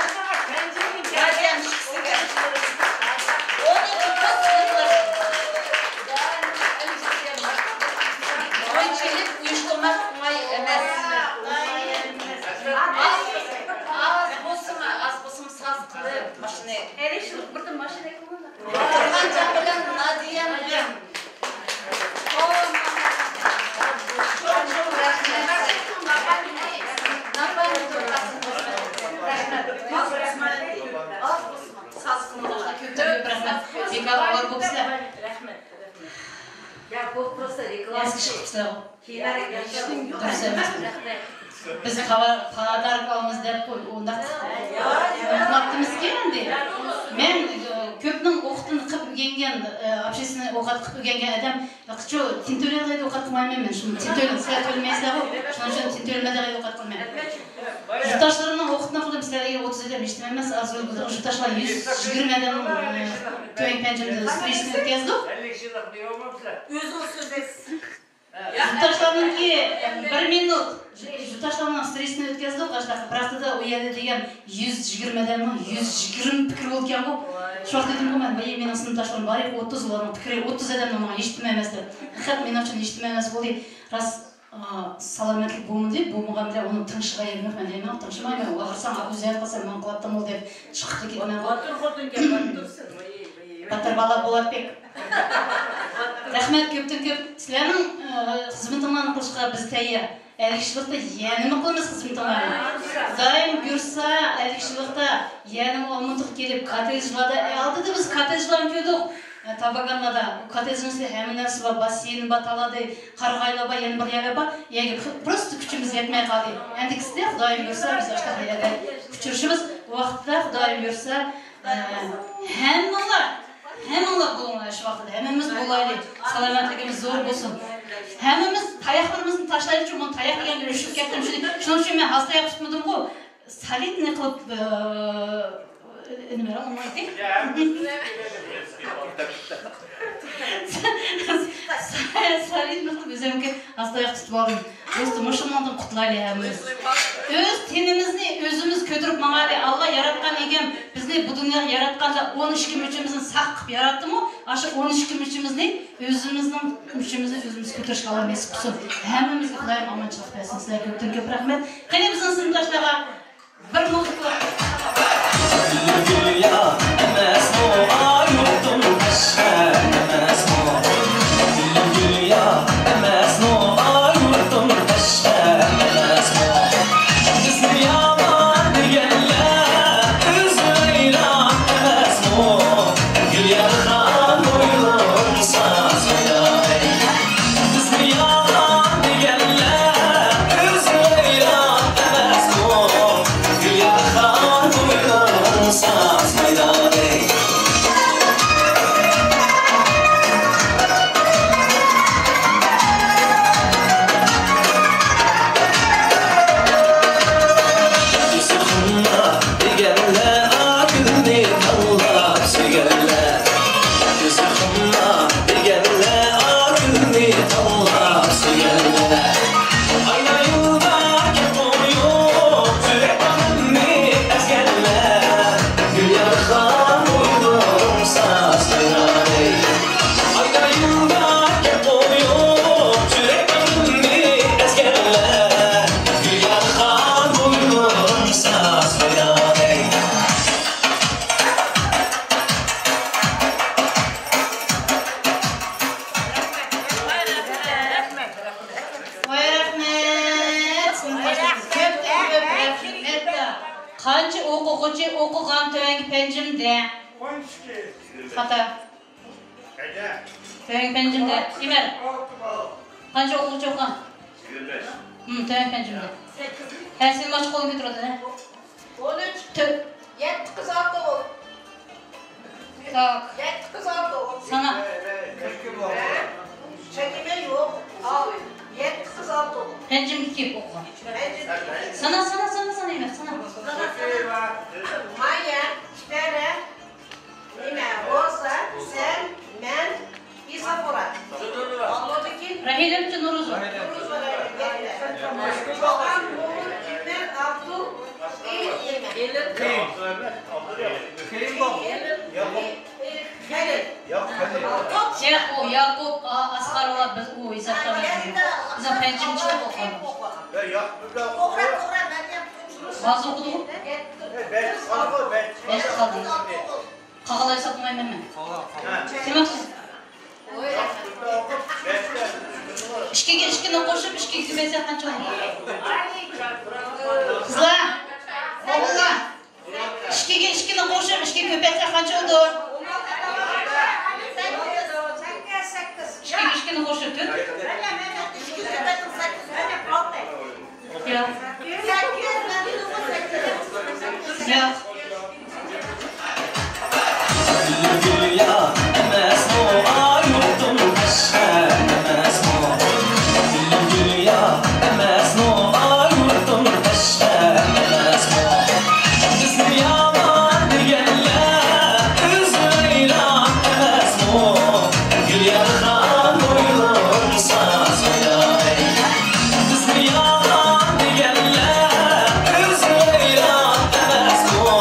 مەريەم چىقسىكەن. ئۇنى توي چېلىپ ئۇيۇشتۇرماق ئوڭاي ئەمەس. ئاز، ئاز بولسىمۇ، ئاز بولسىمۇ ساز قىلىپ ماشىنا. ئەلى شۇ بىردىن ماشىنا ئەكىلىڭلار. تۇرغان جاغ بىلەن نادىيەم. بىز پاداركا ئالىمىز دەپ ئۇنداق قىلماپتىمىزكەن ئەمدى. مەن، ئە، كۆپنىڭ ئوقىتىنى قىلىپ ئۆگەنگەن، ئە، ئوبشېسنىي ئوقەت قىلىپ ئۆگەنگەن ئادەم، ياقچۇ، تىنتۆلەيدىغان ئوقەت قىلمايمەن مەن. شۇنى تىنتۆلە، سىلەر تۆلىمەيسىلەرغۇ، شۇنىڭ ئۈچۈن تىنتۆلىمەيدىغان ئوقەت قىلمايمەن. يۇرتداشلىرىمنىڭ ئوقىتىنى قىلدىم، سىلەرگە ئوتتۇز ئادەم ھېچنېمە ئەمەس، ئاز بولىدۇ. يۇرتداشلار يۈز يىگىرمە ئادەمنىڭ، ئە، تۆۋەن پەنجىمدە سترىچنى ئۆتكەزدۇق. ئۆزىڭىز سۆزلەيسىز. يۇرتداشلارنىڭكى بىر مىنۇت، يۇرتداشلارنىڭ سترىچنى ئۆتكەزدۇق، ئاشۇنداق. بىراق، ئۇ يەردە دېگەن يۈز يىگىرمە ئادەمنىڭ يۈز يىگىرمە پىكرى بولىدىكەنغۇ. شۇ ۋاقىت دېدىمغۇ مەن، ۋاي، مېنىڭ سىنىپداشلىرىم بار ئوتتۇز، ئۇلارنىڭ پىكرى ئوتتۇز ئادەمنىڭ ماڭا ھېچنېمە ئەمەس دەپ. ھەقىقەت مېنىڭ ئۈچۈن ھېچنېمە ئەمەس بولدى. راست، ئا، سالامەتلىك بولمىدى، بولمىغان بىلەن ئۇنىڭ تىڭشىغان يېرىم يوق. مەن دەيمەن، تىڭشىمايمەن، ئۇ ئاغرىساڭ ئۆزۈڭ قالسا ماڭا قىلاتتىڭغۇ دەپ چىقىپ كېتىمەن. باتۇر خوتۇنكەن، باتۇرسەن. باتۇر بالا بولاتتۇق. رەھمەت كۆپتىن كۆپ. سىلەرنىڭ، ئە، خىزمىتىڭلارنى قىلىشقا بىز تەييار. ئەلكىشىلىقتا يەنىمۇ قىلىمىز خىزمىتىڭلارنى. خۇدايىم بۇيرۇسا، ئەلكىشىلىقتا يەنىمۇ ئالمۇتىغا كېلىپ، كوتتېجلاردا، ئە، ئالدىدا بىز كوتتېجلارنى كۆردۇق. ئە، تاباگانلاردا. كوتتېجنىڭ ئىچىدە ھەممە نەرسە بار، باسسېين بار، تالادا قارىغايلار بار، يەنە بىر يەرلەر بار. يەرگە پروستو كۈچىمىز يەتمەي قالدى. ئەندىكىسىدە خۇدايىم بۇيرۇسا، بىز ئاشۇنداق يەردە ئۇچرىشىمىز. ئۇ ۋاقىتتا خۇدايىم بۇيرۇسا، ئە، ھەممىڭلار، ھەممىڭلار بولۇڭلار شۇ ۋاقىتتا. ھەممىمىز بولايلى. سالامەتلىكىمىز زور بولسۇن. ھەممىمىز تاياقلىرىمىزنى تاشلايلىچۇ، مانا تاياق دېگەنگە ئۆچۈنۈپ كەتتىم. شۇنى، شۇنىڭ ئۈچۈن مەن ھازا تاياق تۇتمىدىمغۇ. سالىتنى قىلىپ، ئى، نېمە ئوڭلايتتى؟ سالىتنى قىلىپ ئۆزۈمگە ھازا تاياق تۇتۇپ ئالدىم. دوستۇم، مۇشۇنىڭدىن قۇتۇلايلى ھەممىمىز. ئۆز تېنىمىزنى ئۆزىمىز كۆتۈرۈپ ماڭايلى. ئاللا ياراتقان ئىگەم بىزنى بۇ دۇنياغا ياراتقاندا ئون ئىككى مۇچىمىزنى ساق قىلىپ ياراتتىمۇ، ئاشۇ ئون ئىككى مۇچىمىزنى ئۆزىمىزنىڭ مۇچىمىزنى ئۆزىمىز كۆتۈرۈشكە ئاللا نېسىپ قىلسۇن. ھەممىمىزگە خۇدايىم ئامانچىلىق بەرسۇن. سىلەرگە كۆپتىن كۆپ رەھمەت. قېنى بىزنىڭ سىنىپداشلارغا بىر مۇزىكا. گۈل يا ئەمەسمۇ، ئاي يۇرتۇم قەشقەر ئەمەسمۇ؟ گۈل يا ئەمەسمۇ، ئاي يۇرتۇم قەشقەر ئەمەسمۇ؟ بىزنى يامان دېگەنلەر ئۆزى ۋەيران ئەمەسمۇ؟ گۈل يا خان بوينۇڭ ساز ئويناي. بىزنى يامان دېگەنلەر ئۆزى ۋەيران ئەمەسمۇ؟ گۈل يا خان بوينۇڭ ساز ئويناي. دېگەنلەر ئاكىلنى تاللاپ سۆيگەنلەر. كۆزى خۇمار دېگەنلەر ئاكىلنى تاللاپ سۆيگەنلەر. ئايدا يىلدا گەپ قويۇپ يۈرەك باغرىمنى ئەزگەنلەر. گۈليارخان بوينۇڭ ساز ئويناي. ئايدا يىلدا گەپ قويۇپ يۈرەك باغرىمنى ئەزگەنلەر. گۈليارخان بوينۇڭ ساز ئويناي. ۋاي رەھمەت! سىنىپداشلىرىمىز كۆپتىن كۆپ رەھمەت. قانچە ئوقۇغۇچى ئوقۇغان تۆۋەنكى پەنجىمدە؟ خاتا. تۆۋەنكى پەنجىمدە. ئىمەر. قانچە ئوقۇغۇچى ئوقۇغان؟ ھىم، تۆۋەنكى پەنجىمدە. ھە، سېلىم ئاچا قولىنى كۆتۈرۈۋاتىدۇ، ھە. ئون ئۈچ. تۆ- يەتتە قىز، ئالتە ئوغۇل. تاك. يەتتە قىز، ئالتە ئوغۇل. سانا. چەكلىمە يوق. ئال. يەتتە قىز، ئالتە ئوغۇل. پەنجىمگە كېلىپ ئوقۇغان. پەنجىمگە. سانا، سانا، سانا، سانا، يەنە سانا. سانا، سانا. مايا، ئىپەرە، نېمە، روزا، سەن، مەن، ئىسافۇرا. ئاللۇدىكىن. راھىلەمچە نورۇزۇ. نورۇزۇ راھىلە. چوقان، مومۇن، ئىمەن، ئابدۇل، ئېلىم. ئېلىم. قېيىن. قېيىن بولدى. ئېلىم. ياقۇپ. ئېلىم. خەلىل. ياقۇپ. ياقۇپ، ئا، ئاسقار ۋە بىز ئۇ ھېسابتا بىزنىڭ پەنجىمچىلىك ئوقۇغان. يا، ياقۇپ بىلەن توغرا، توغرا، مەريەم. ھازىر ئوقۇدۇڭمۇ؟ بەش قالدى. بەش قالدى. قالغانلار ھېسابلىمايمەن مەن. قالغان، قالغان. دېمەكچى. ئىككىگە ئىككىنى قوشۇپ، ئىككىگە كۆپەيتسەك قانچە بولىدۇ؟ قىزلار، ئوغۇللار، ئىككىگە ئىككىنى قوشۇپ، ئىككىگە كۆپەيتسەك قانچە بولىدۇ؟ ئىككىگە ئىككىنى قوشۇپ، تۆت. ياق. ياق. گۈلگۈيا ئەمەسمۇ ئاي يۇرتۇم، قەشقەر ئەمەسمۇ؟ گۈلگۈيا ئەمەسمۇ ئاي يۇرتۇم، قەشقەر ئەمەسمۇ؟ بىزنى يامان دېگەنلەر ئۆزى ۋەيران ئەمەسمۇ؟ گۈليارخان بوينۇڭ ساز ئويناي. بىزنى يامان دېگەنلەر ئۆزى ۋەيران ئەمەسمۇ؟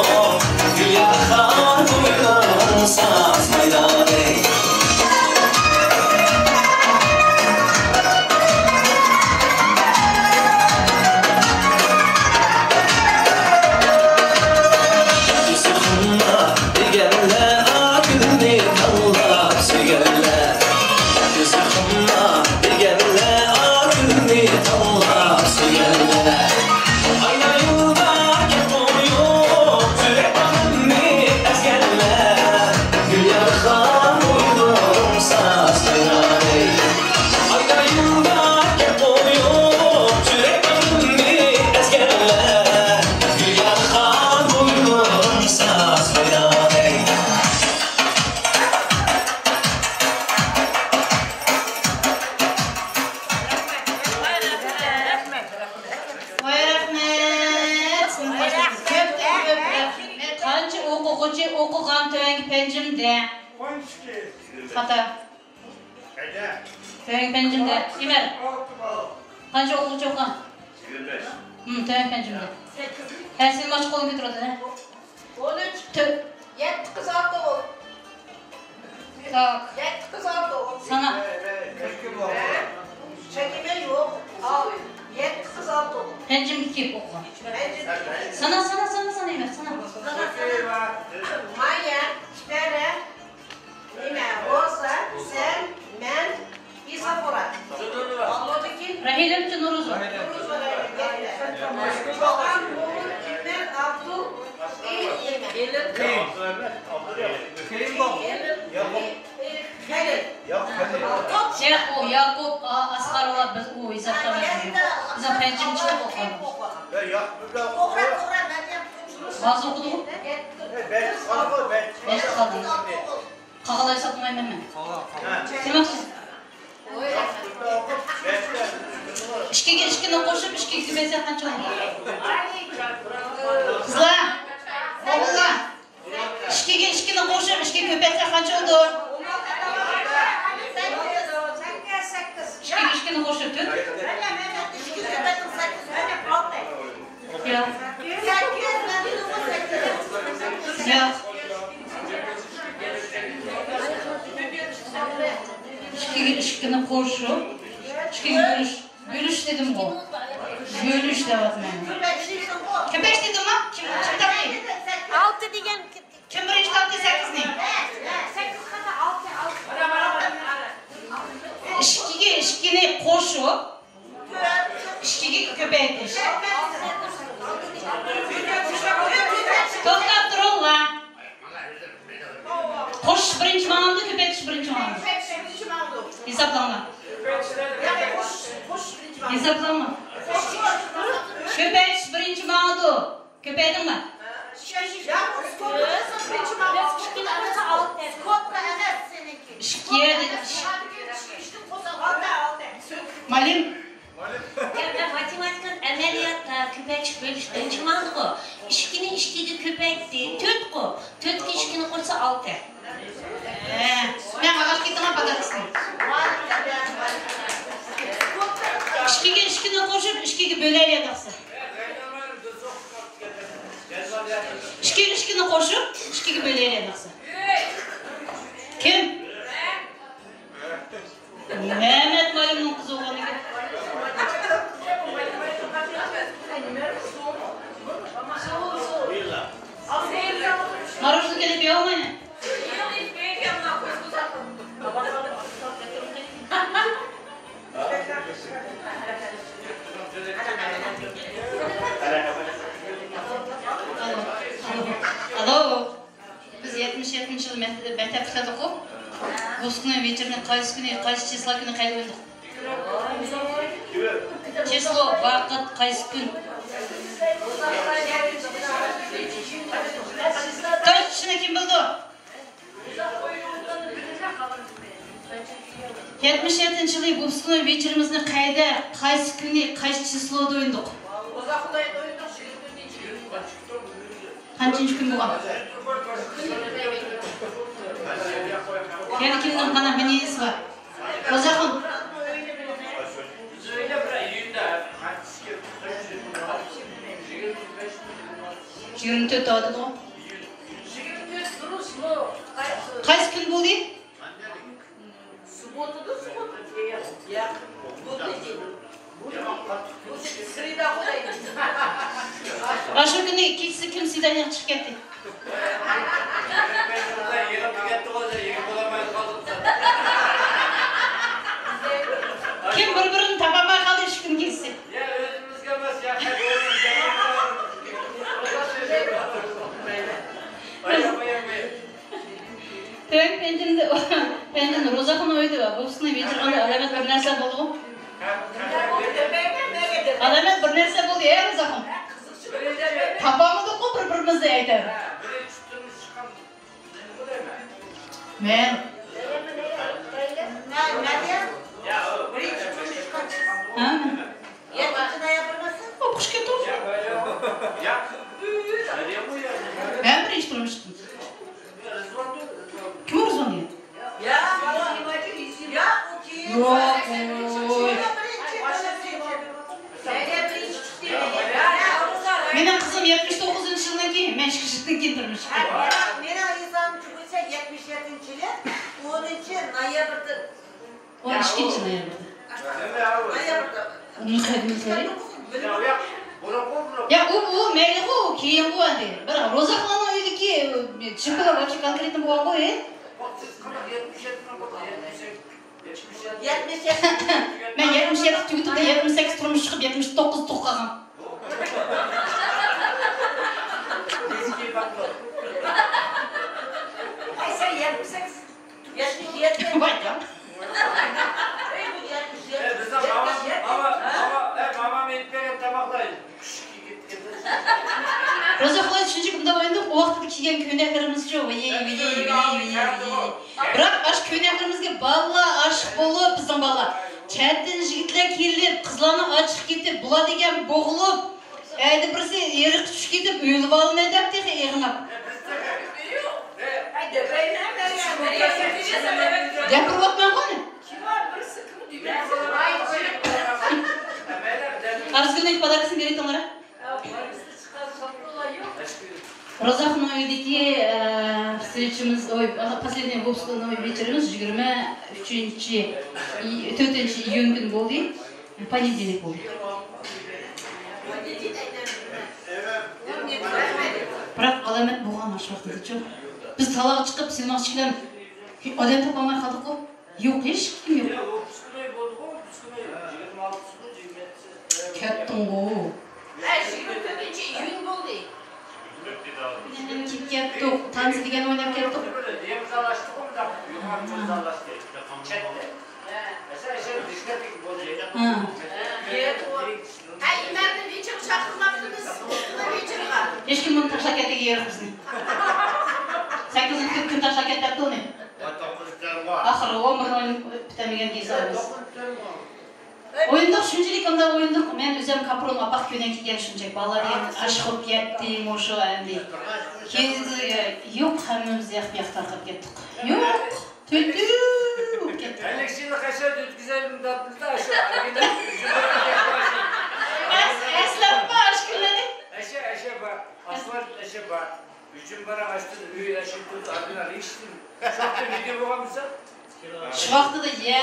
ئوقۇغان تۆۋەنكى پەنجىمدە. خاتا. تۆۋەنكى پەنجىمدە. ئىمەر. قانچە ئوقۇغۇچى ئوقۇغان؟ ھىم، تۆۋەنكى پەنجىمدە. ھە، سېنىڭ ئاچ قولۇڭ كۆتۈرۈلدى، ھە؟ ئون ئۈچ. تۆ- يەتتە قىز، ئالتە ئوغۇل. تاك. يەتتە قىز، ئالتە ئوغۇل. سانا. چەكلىمە يوق. ئاۋۇ. يەتتە قىز، ئالتە ئوغۇل. پەنجىمگە كېلىپ ئوقۇغان. پەنجىمگە. سانا، سانا، سانا، سانا ئەمەس، سانا. سانا، سانا. مايا، ئىپەرە، نېمە، روزا، سەن، مەن، ئىسافۇرا. ئاندىن كېيىن راھىلە بىلەن نورۇزۇ. نورۇزۇ، راھىلە، يەتتە. چوغان، مومۇن، ئىمەن، ئابدۇل، ئېلىم. ئېلىم. كېيىن. كېيىن بۇ. ئېلىم. ياقۇپ. خەلىل. ياق، خەلىل. ياق، ئۇ ياقۇپ، ئا-، ئاسقار ۋە بىز ئۇ ھېسابتا ئەمەس. بىزنىڭ پەنجىمچىلىك ئوقۇغان. يا، ياق، بىر داق توغرا، ئوقۇغان. توغرا، مەريەم. ھازىر ئوقۇدۇق. بەش قالدى، بەش. بەش قالدى. قالغانلار ھېسابلىمايمەن مەن. قالغان، قالغان. دېمەكچى. ئىككىگە ئىككىنى قوشۇپ، ئىككىگە كۆپەيتسەك قانچە بولىدۇ؟ قىزلار، ئوغۇللار. ئىككىگە ئىككىنى قوشۇپ، ئىككىگە كۆپەيتسەك قانچە بولىدۇ؟ ئىككىگە ئىككىنى قوشۇپ، تۆت. ياق. ياق. ئىككىگە ئىككىنى قوشۇپ، ئىككىگە بۆلۈش. بۆلۈش دېدىمغۇ؟ بۆلۈش دەۋاتىمەن. كۆپەيتىش دېدىمغۇ؟ كىم، كىم تاپتى؟ ئالتە دېگەن. كىم بىرىنچى تاپتى سەككىزنى؟ سەككىز خاتا، ئالتە، ئالتە. ئىككىگە ئىككىنى قوشۇپ، ئىككىگە كۆپەيتىش. توختاپ تۇرۇڭلار. قوشۇش بىرىنچى ماڭىدۇ، كۆپەيتىش بىرىنچى ماڭىدۇ. ھېسابلاڭلار. ھېسابلاڭلار. كۆپەيتىش بىرىنچى ماڭىدۇ. كۆپەيدىڭلار. ئىككى يەردە. مۇئەللىم. يا، مەن ماتېماتىكىنى ئەمەلىيەتتە كۆپەيتىش بۆلۈش بىرىنچى ماڭدىغۇ. ئىككىنى ئىككىگە كۆپەيتتى، تۆتقۇ. تۆتكە ئىككىنى قوشسا، ئالتە. ھە، مەن قاقاش كېتىڭ، پاداكىسىنى. ئىككىگە ئىككىنى قوشۇپ، ئىككىگە بۆلەيلى دەپسە. ئىككىگە ئىككىنى قوشۇپ، ئىككىگە بۆلەيلى دەپسە. كىم؟ مەمەت مۇئەللىمنىڭ قىزى بولغاندىكىن. ماروژنىنى كېلىپ يەۋالمايمەن. ئالو. بىز يەتمىش يەتتىنچى يىل مەكتەپتە ئىشلىدۇققۇ. ۋۇپۇسكۇنىي ۋېچېرنى قايسى كۈنى، قايسى چىسلا كۈنى قەيدە ئوينىدۇق؟ چىسلو، ۋاقىت، قايسى كۈن؟ توشۇشىنى كىم بىلىدۇ؟ يەتمىش يەتتىنچى يىلى ۋۇپۇسكۇنىي ۋېچېرىمىزنى قەيدە، قايسى كۈنى، قايسى چىسلودا ئوينىدۇق؟ قانچىنچى كۈن بولغان؟ يەنە كىمنىڭ قانداق مىنىسى بار؟ روزاخۇن. يىگىرمە تۆت دەۋاتىدىغۇ. قايسى كۈن بولدى؟ سۇبوتىدا، سۇبوتا. ياق. بۇدنى دېدىم. بۇدنى. بۇدنى. سرېدا قويايلى. ئاشۇ كۈنى كېچىسى كىم سۋىدانىيەگە چىقىپ كەتتى؟ كىم بىر-بىرىنى تاپالماي قالدى شۇ كۈنى كېچىسى؟ تۆۋەنكى پەنجىمدە، پەنجىمدە روزاخۇن ئۆيىدە ۋۇپۇسكۇنىي ۋېچېرغاندا ئالامەت بىر نەرسە بولدىغۇ؟ ئالامەت بىر نەرسە بولدى، ئەي روزاخۇن. تاپالمىدۇققۇ بىر-بىرىمىزنى ئەيتەر. مەن. ھە؟ ئوقۇش كېتىپ. مەن بىرىنچى تۇرمۇش چىقتىم. قىزىم يەتمىش توققۇزىنچى يىلدىن كېيىن، مەن ئىككى يىلدىن كېيىن تۇرمۇشقا. مېنىڭ، مېنىڭ ھېسابىمچە بولسا يەتمىش يەتتىنچى يىلى، ئونىنچى نويابىردا. ئون ئىككىنچى نويابىردا. نويابىردا. ئۇنى قەدىمىي سۆيۈپ. يا، يا، بۇرۇنقى، بۇرۇنقى. يا، ئۇ، ئۇ مەيلىغۇ، كېيىنغۇ ئەمدى. بىراق روزاخاننىڭ ئۆيىدىكى، ئى، چىپلا ۋاچى كونكرېتنى بولغانغۇ، ئى؟ يەتمىش يەتتە. مەن يەتمىش يەتتە تۈگىتىپ، يەتمىش سەككىز تۇرمۇش چىقىپ، يەتمىش توققۇز تۇغقان. ئەي، سەن يەتمىش سەككىز، يەتمىش يەتتە. ۋاي جان. ئەي، بۇ يەتمىش يەتتە. ئەي، بىزنىڭ ماما، ماما، ماما، ئەي، مامام ئېلىپ بەرگەن تاماقلار. روزا خالا شۇنچىلىك مۇنداق ئوينىدۇق، ئۇ ۋاقىتتا كىيگەن كۆينەكلىرىمىزچۇ، ۋىي، ۋىي، ۋىي، ۋىي، ۋىي. بىراق ئاشۇ كۆينەكلىرىمىزگە بالىلار ئاشىق بولۇپ، بىزنىڭ بالىلار. چەتتىن يىگىتلەر كېلىپ، قىزلارنىڭ ئاچىقى كېتىپ، بۇلار دېگەن بوغۇلۇپ، ئەيدە بىرسى ئېرىققا چۈشۈپ كېتىپ، ئۆلۈۋالىمەن دەپ تېخى ئېغىناپ. گەپۈرۈۋاتماڭغۇ ئۇنى. ئارزۇگۈلنىڭ پاداكىسىنى بېرىۋېتىڭلار. روزاخاننىڭ ئۆيىدىكى، ئە، سۈرۈتچىمىز، ئوي، последний выпуск نومېر بىرىمىز يىگىرمە ئۈچىنچى، تۆتىنچى ئىيۇن كۈنى بولدى. پونېدېلنىك بولدى. بىراق ئالامەت بولغان ئاشۇ ۋاقتىدىچۇ. بىز تالاغا چىقىپ، سېلىنماقچى بىلەن ئادەم تاپالماي قالدۇققۇ. يوق، ھېچكىم يوق. يا، ئۇ پۈتكۈل ئۆي بولدىغۇ، پۈتكۈل ئۆي. يىگىرمە ئالتىسىغۇ، يىگىرمە يەتتىسى. كەتتىڭغۇ. ھە، يىگىرمە تۆتىنچى ئىيۇن بولدى. كېلىپ كەتتۇق، تانسا دېگەن ئويناپ كەتتۇق. دېڭىز ئارىلاشتىغۇ، مۇنداق يۇقىرى دېڭىز ئارىلاشتى. چەتتە. ھە. مەسىلەن، ئىشەن دىسكوتېكا بولدى. ھە. ھە، ئىمامنى ۋېچىرغا چاقىرماپتىمىز. ۋېچىرغا. ھېچكىم بۇنى تاشلاپ كەتكىلى يوق بىزنى. سەككىزىنچى كۈن تاشلاپ كەتتى ئۇنى. ئاخىرى ئون بىرىنى ئويناپ پۈتەلمىگەن دېسىڭىز. ئوينىدۇق، شۇنچىلىك ئۇنداق ئوينىدۇق. مەن ئۆزۈم كاپرون ئاپاق كۆينەك كىيگەن شۇنچە. بالىلار دېگەن ئاشىق بولۇپ كەتتى، مۇشۇ ئەمدى. كېيىن، يوق، ھەممىمىز ياق، ياق تارقاپ كەتتۇق. يوق، تۈتۈ بولۇپ كەتتۇق. ئەللىك يىللىق ھەشەت ئۆتكۈزەيلى دەپتىمىز-دە، ئاشۇ ئەس-، ئەسلەپمۇ ئاشۇ كۈنلەرنى؟ ئەشە، ئەشە بار، ئاسفالت ئەشە بار. ئۈچۈن بارا ئاشتىن ئۆي ئەشە تۇرىدۇ، ئادىلە ھېچ. شۇ ۋاقىتتا ۋىدېو بولغان بولسا؟ شۇ ۋاقتىدا يە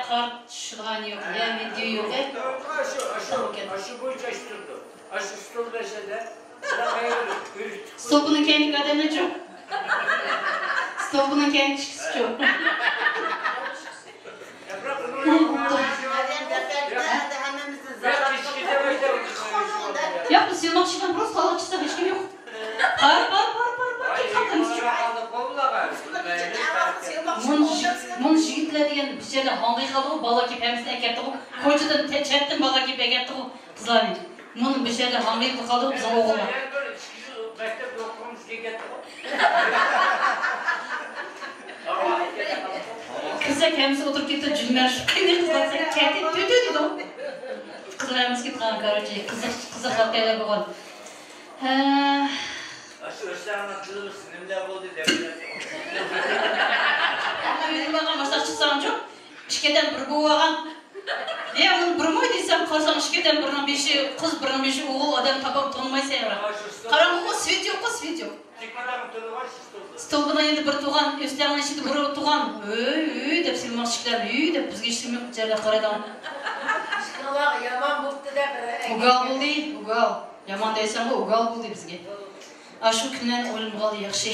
قار چۈشىدىغان يوق، يە ۋىدېو يوق. ئاشۇ، ئاشۇ، ئاشۇ بويىچە ئاشۇ تۇرىدۇ. ئاشۇ ستول بەشەدە. ستولپىنىڭ كەينىدىكى ئادەملەرچۇ؟ ستولپىنىڭ كەينىدىكى ئىككىسىچۇ؟ ياق، بىز سېلىنماقچى بىراز تالاغا چىقساق ھېچكىم يوق. بار، بار، بار، بار، بار، كېلىپ قاپتىمىز. مۇنۇ، مۇنۇ يىگىتلەر دېگەن بىچارە ھاڭغىي قالدىغۇ، بالا كېلىپ ھەممىسىنى ئەكەپتىغۇ. كوچىدىن، تە-، چەتتىن بالا كېلىپ ئەكەپتىغۇ قىزلارنى. مۇنۇ بىچارە ھاڭغىي قالدىغۇ بىزنىڭ ئوغۇللار. مەكتەپتە ئوقۇغىنىمىز كېلىپ كەتتىغۇ. كىرسەك ھەممىسى ئولتۇرۇپ كېتىپتۇ، جۈممەرىشىپ قېنى قىزلار دېسەك كەتتى، تۈ، تۈ دېدۇق. قىزلار ھەممىسى كېتىپ قالغان، كاراتشى، قىزىق، قىزىق ۋەقەلەر بولغان. ھە. ئاشۇ ئۆستەڭنىڭ تىلىمىز نېمىلەر بولدى دەپ. ئانا ئۆيدە بارغان ماشىنا چىقساڭچۇ، ئىككىدىن بىر بوۋاغان. يا، ئۇنى بىرمۇ دېسەم، قارىسام، ئىككىدىن بىرنىڭ بېشى قىز، بىرنىڭ بېشى ئوغۇل، ئادەم تاپام تونۇمايسەن، يا. قاراڭغۇ، سۋېت يوققۇ، سۋېت يوق. ستولپىنىڭ يېنىدا بىر تۇغان، ئۆستەڭنىڭ ئىچىدە بىر تۇغان، ھۆي، ھۆي دەپ سېلىنماقچى ئىكەنلەر، ھۆي دەپ بىزگە ھېچكىم يوق، بىچارىلەر قارايدىغان. ئىشقىلىپ يامان بوپتۇ دەپ. ئۇگال بولدى، ئۇگال. يامان دەيسەنغۇ، ئۇگال بولدى بىزگە. ئاشۇ كۈنلەرنى ئويلىمىغانلا ياخشى.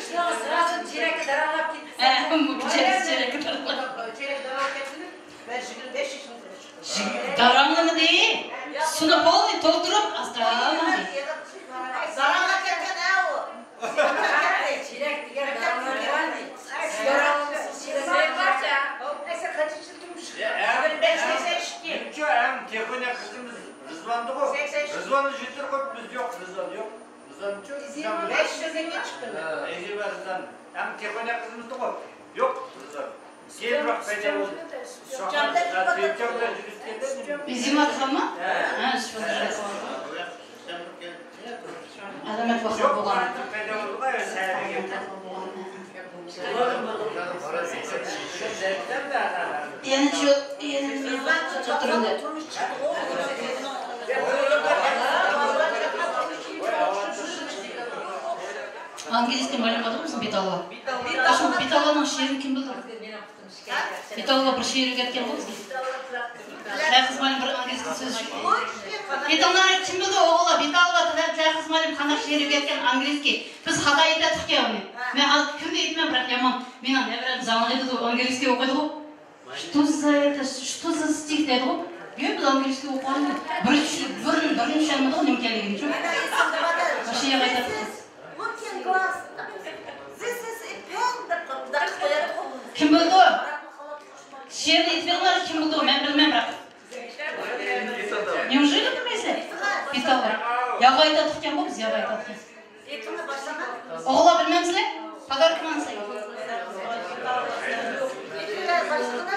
شۇنىڭغا سىراسىنى چېرەككە داراڭلاپ كېتىپسەن. ھە، بۇ چېرەك، چېرەككە داراڭلاپ. چېرەك داراڭلاپ كەتتىمۇ؟ مەن يىگىرمە بەش يېشىمدا. داراڭلىمىدى. سۇنى پولنىي تولدۇرۇپ، ئاستا ئالمىدى. داراڭلاپ كەتكەن ھە ئۇ. چېرەك دېگەن داراڭلىمىدى. داراڭلىمىسىز چېرەك. سەن قانچە يىل تۇرمۇش چىقتىڭ؟ يىگىرمە بەش، سەكسەن ئىككى. شۇ ھەم تېخۇنە قىزىمىز رىزۋاندىغۇ. سەكسەن ئىككى. رىزۋاننى يېتىرغۇپ بىز يوق، رىزۋان يوق. رىزۋان شۇ، ئىزىم رىزۋان. بەش يىلدىن كېيىن چىقتىم. ھە، ئىزىم بار رىزۋان. ھەم تېخۇنە قىزىمىزدىغۇ. يوق، رىزۋان. كېيىنراق پەيدا بولدى. شاھان، ھە، تېيىپچان بىلەن يۈرۈشكەندە. ئىزىم ئاتخانما؟ ھە. ھە، شۇ. ئادەمەت ۋاقىت بولغان. يوق، پەيدا بولدىغۇ، ھە، سەھەردىكى. يەنە شۇ، يەنە نېمە بار؟ چاتىرىڭدا. ئانگلىيسكىي مۇئەللىم بار بىزنىڭ بىتاللا. ئاشۇ بىتاللانىڭ شېئىرىنى كىم بىلىدۇ؟ بىتاللا بىر شېئىر ئۆگەتكەن بۇ بىزگە. تەخىز مۇئەللىم بىر ئانگلىيسكىي سۆز شۇ. ئېيتىڭلار، كىم بىلىدۇ ئوغۇللار، بىتاللا بىلەن تەخىز مۇئەللىم قانداق شېئىر ئۆگەتكەن ئانگلىيسكىي؟ بىز خاتا ئېيتاتتۇقكەن ئۇنى. مەن ھازىر كۈندە ئېيتىمەن، بىراق يامان. مېنىڭ نەۋرەم زاڭلىدىدۇ، ئانگلىيسكىي ئوقۇيدىغۇ. Что за это, что за стих دەيدىغۇ؟ ياق، بىز ئانگلىيسكىي ئوقۇغاندا بىر چۈ-، بىرىنى، بىرىنى چۈشەنمىدۇق، نېمە ئىكەنلىكىنى چۈ. مۇشۇ يەرگە ئېيتاتتۇق. Looking glass. This is a pen دەپ مۇنداق قىلىپ قوياتتۇق. كىم بىلىدۇ؟ شېئىرنى ئېيتىپ بېرىڭلار، كىم بىلىدۇ؟ مەن بىلمەيمەن، بىراق. Неужели بىلمەيسىلەر؟ بىتاللا. ياغا ئېيتاتتۇقكەن بۇ، بىز ياغا ئېيتاتتۇق. ئوغۇللار بىلمەمسىلەر؟ پاداركا ماڭسىلەر.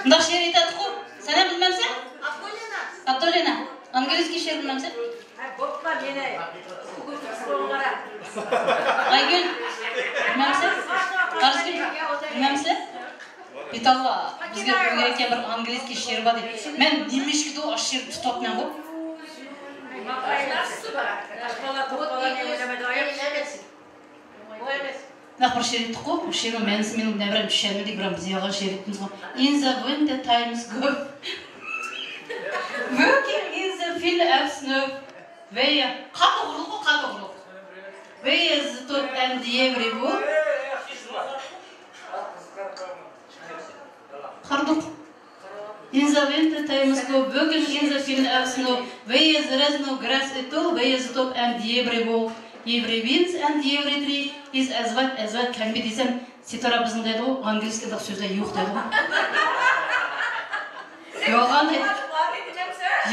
مۇنداق شېئىر ئېيتاتتىقۇ. سەن ھەم بىلمەمسەن؟ ئابدۇللىنا. ئابدۇللىنا. ئانگلىيسكىي شېئىر بىلمەمسەن؟ ھە، بوپلا، مېنى. ئايگۈل. بىلمەمسەن؟ قارىسىگۈل. بىلمەمسىلەر؟ بىتاللا، بىزگە ئۆگەتكەن بىر ئانگلىيسكىي شېئىر بار دەيدۇ. مەن نېمىشقىدۇ ئاشۇ شېئىرنى تۇتۇۋاتىمەنغۇ. نەق بىر شېئىر ئېيتتۇققۇ، شېئىرنىڭ مەنىسى مېنىڭ نەۋرەم چۈشەنمىدى، بىراق بىز ياغا شېئىر ئېيتتۇق. In the winter times go. Walking in the field of snow. ۋەي، قاتتىق ئۇرۇلغۇ، قاتتىق ئۇرۇلغۇ. Where is the top and every wall؟ قارىدۇق. In the winter times go walking in the field of snow. Where there is no grass at all, where the top and every wall, every winds and every tree is as white as white can be دېسەم، سېتارا بىزنىڭ دەيدىغۇ، ئانگلىيسكىدا سۆزلەر يوق دەيدىغۇ. يوغان دەيدۇ.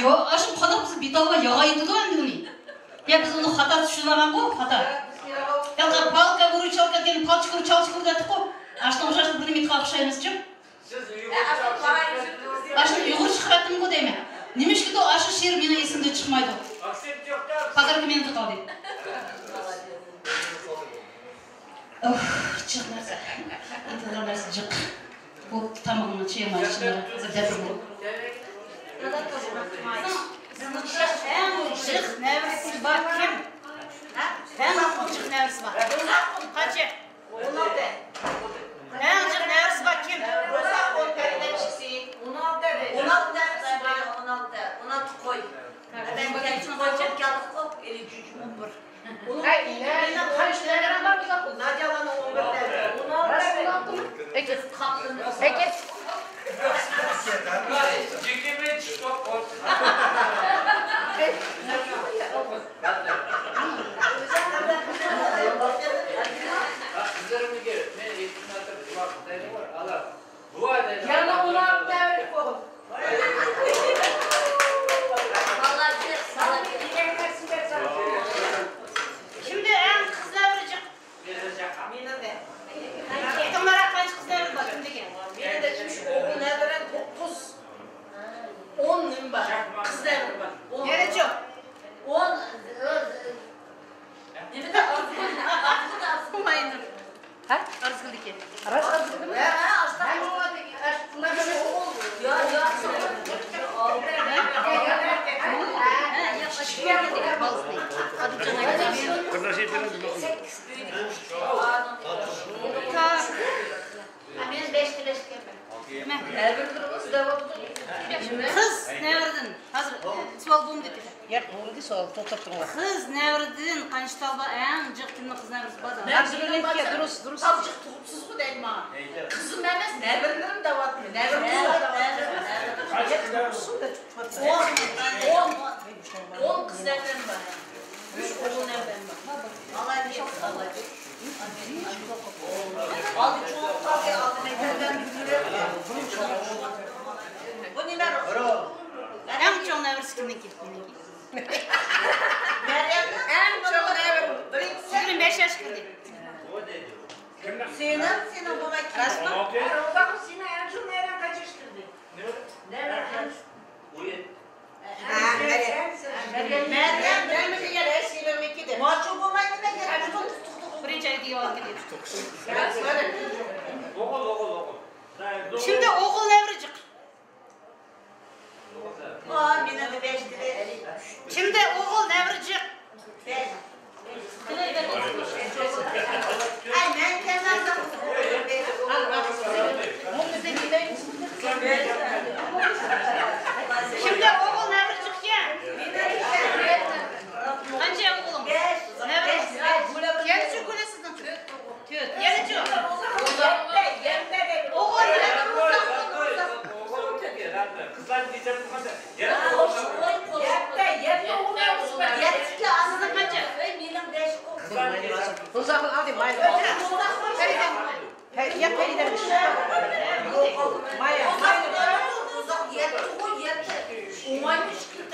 يو، ئاشۇ قانداق بىز بىتاللا ياغا ئېيتىدۇ ئەمدى ئۇنى. يا بىز ئۇنى خاتا چۈشىنىۋالغانغۇ، خاتا. يا پالكا ۋۇرۇچالكا دېگەن پالچىكۇر چالچىكۇر دەپتىقۇ. ئاشۇنىڭغا ئوخشاش بىر نېمە ئېيتقان ئوخشايمىز چۇ. ئاشۇنى ئۇيغۇر چىقىرىۋەتتىمغۇ دەيمەن. نېمىشقىدۇ ئاشۇ شېئىر مېنىڭ ئېسىمدىن چىقمايدۇ. پاداركا مېنىڭدە قالدى. ئۇھ، جىق نەرسە. ئېيتىدىغان نەرسە جىق. بۇ تامىقىڭنى چىيماي ئىچىڭلار. ھازىر دەپ بېرىمەن. ئەڭ جىق نەۋرىسى بار كىم؟ ھە؟ ئەڭ جىق نەۋرىسى بار. قانچە؟ ئون ئالتە. ئەڭ جىق نەۋرىسى بار كىم؟ ئون ئالتە. ئون ئالتە نەۋرىسى بار. ئون ئالتە. ئون ئالتە قوي. ئادەم كەلدى، قوي بولۇپ كەلدۇق، ئون بىر. ئۇنىڭ، ھەي، مېنىڭ قانچە نەۋرەم بار بۇزاق؟ ناديالارنىڭ ئون بىر نەۋرىسى. ئون ئالتە. ئەكەت. ئەكەت. يەنە ئون ئالتە نەۋرە بولدى. كىمدە ئەڭ قىز نەۋرە جىق؟ مېنىڭدە. ئېيتىڭلار، قانچە قىز نەۋرە بار؟ كىمدىكى؟ مېنىڭدە ئۈچ ئوغۇل نەۋرە، توققۇز، ئون نېمە بار؟ قىز نەۋرە بار. ئون. يەنىچۇ؟ ئون. نېمىدە ئارزۇ؟ ئارزۇ. ھە؟ ئارزۇگۈلدىكى. راست ئارزۇگۈلمۇ؟ ھە، ھە، ئاشۇنداق. ھە، يا، يا. ھە، ياخشى. بالىسىنى. ئادىلجان ئاكا. قېرىنداش ئېيتىڭىز. مەن بەشتە بەش ئىكەنمەن. قىز نەۋرىدىن. ھازىر، ئە، سوئال بولمىدى. ياق، بولمىدى سوئال، توختاپ تۇرۇڭلار. قىز نەۋرىدىن قانچە تال بار؟ ئەڭ جىق كىمنىڭ قىز نەۋرىسى بار؟ نەۋرىسى بار. دۇرۇس، دۇرۇس. تال جىق تۇغۇپسىزغۇ دەيدۇ ماڭا. قىزىم ئەمەس، نەۋرىلىرىم دەۋاتىمەن. نەۋرىلىرىم دەۋاتىمەن. ئون، ئون، ئون قىز نەۋرەم بار. ئۈچ ئوغۇل نەۋرەم بار. ئاللا يەتكۈزسۇن، ئاللا يەتكۈزسۇن. ئالدى چوڭ قالدى، ئالدى مەكتەپتە. بۇ نېمە؟ ئەڭ چوڭ نەۋرىسى كىمنىڭكى؟ مەريەمنىڭ؟ ئەڭ چوڭ نەۋرە. بىرىنچىسى. يىگىرمە بەش ياشقا كىردى. سېنىڭ، سېنىڭ بولماي كىم؟ راستمۇ؟ سېنىڭ ئەڭ چوڭ نەۋرەڭ قانچە ياشقا كىردى؟ نەۋرە. ھە، مەريەم. مەريەم، مەريەم دېگەن ھەر شېئىرىڭنىڭكى دەپ. ماچۇ بولماي نېمە گەپ؟ بىرىنچى ئايدا يېۋالغان كېلىدۇ. ئوغۇل، ئوغۇل، ئوغۇل. كىمدە ئوغۇل نەۋرە جىق؟ كىمدە ئوغۇل نەۋرە جىق؟ كىمدە ئوغۇل نەۋرە جىق ئىكەن؟ قانچە ئوغلۇڭ؟ نەۋرە؟ يەنە شۇ كۈنى سىزنىڭ تۆت ئوغۇل. تۆت. يەنە چوق. ئوغۇل بىلەن قىزلار. قىزلار دېسەم، يەتتە، يەتتە ئوغۇل بار. يەتتە ئانىنىڭ قانچە؟ مېنىڭ بەش ئوغلۇم. روزاخۇن، ئالدى مايا. يا، پەرىدە. مايا، مايا. يەتتە، يەتتە. ئوڭاينى ئۈچ كۈن.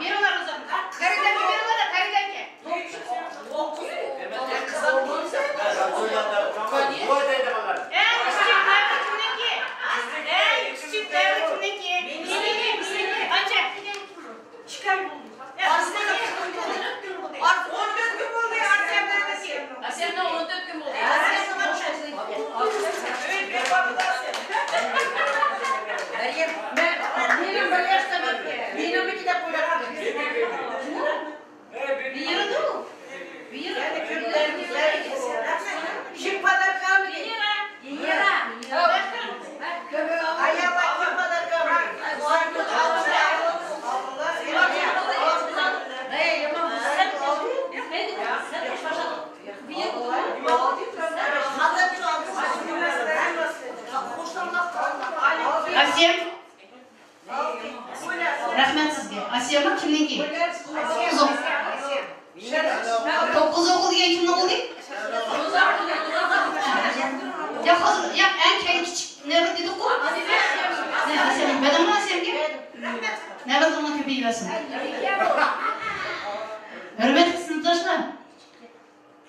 بېرىڭلار، روزاخۇن. پەرىدەگە بېرىڭلار، پەرىدەگە. ئەڭ كىچىك نەۋرە كىمنىڭكى؟ ئەڭ كىچىك نەۋرە كىمنىڭكى؟ قانچە؟ ئىككى ئاي بولدى. ئارسەننىڭ ئون تۆت كۈن بولدى، ئارسەننىڭكى. ئارسەننىڭ ئون تۆت كۈن بولدى. مەريەم، مەن، مېنىڭ بىر ياشتا مەن، مېنىڭمىكى دەپ ئويلاپ. بېرىدۇ. بېرىدۇ. كىم پاداركامىدى؟ ۋېنېرا. ۋېنېرا. ئاياللار، كىم پاداركامىدى؟ ئاسىيە. رەھمەت سىزگە. ئاسىيەمۇ كىمنىڭكى؟ ئۇزۇن. توققۇز ئوغۇل دېگەن كىمنىڭ ئوغلى؟ ياق، ھازىر، ياق، ئەڭ كەينى كىچىك نەۋرە دېدۇققۇ؟ نە، ئاسىيەم، بەردىڭمۇ ئاسىيەمگە؟ نەۋرىلىرىڭلار كۆپىيىۋەرسۇن. ھۆرمەتلىك سىنىپداشلار!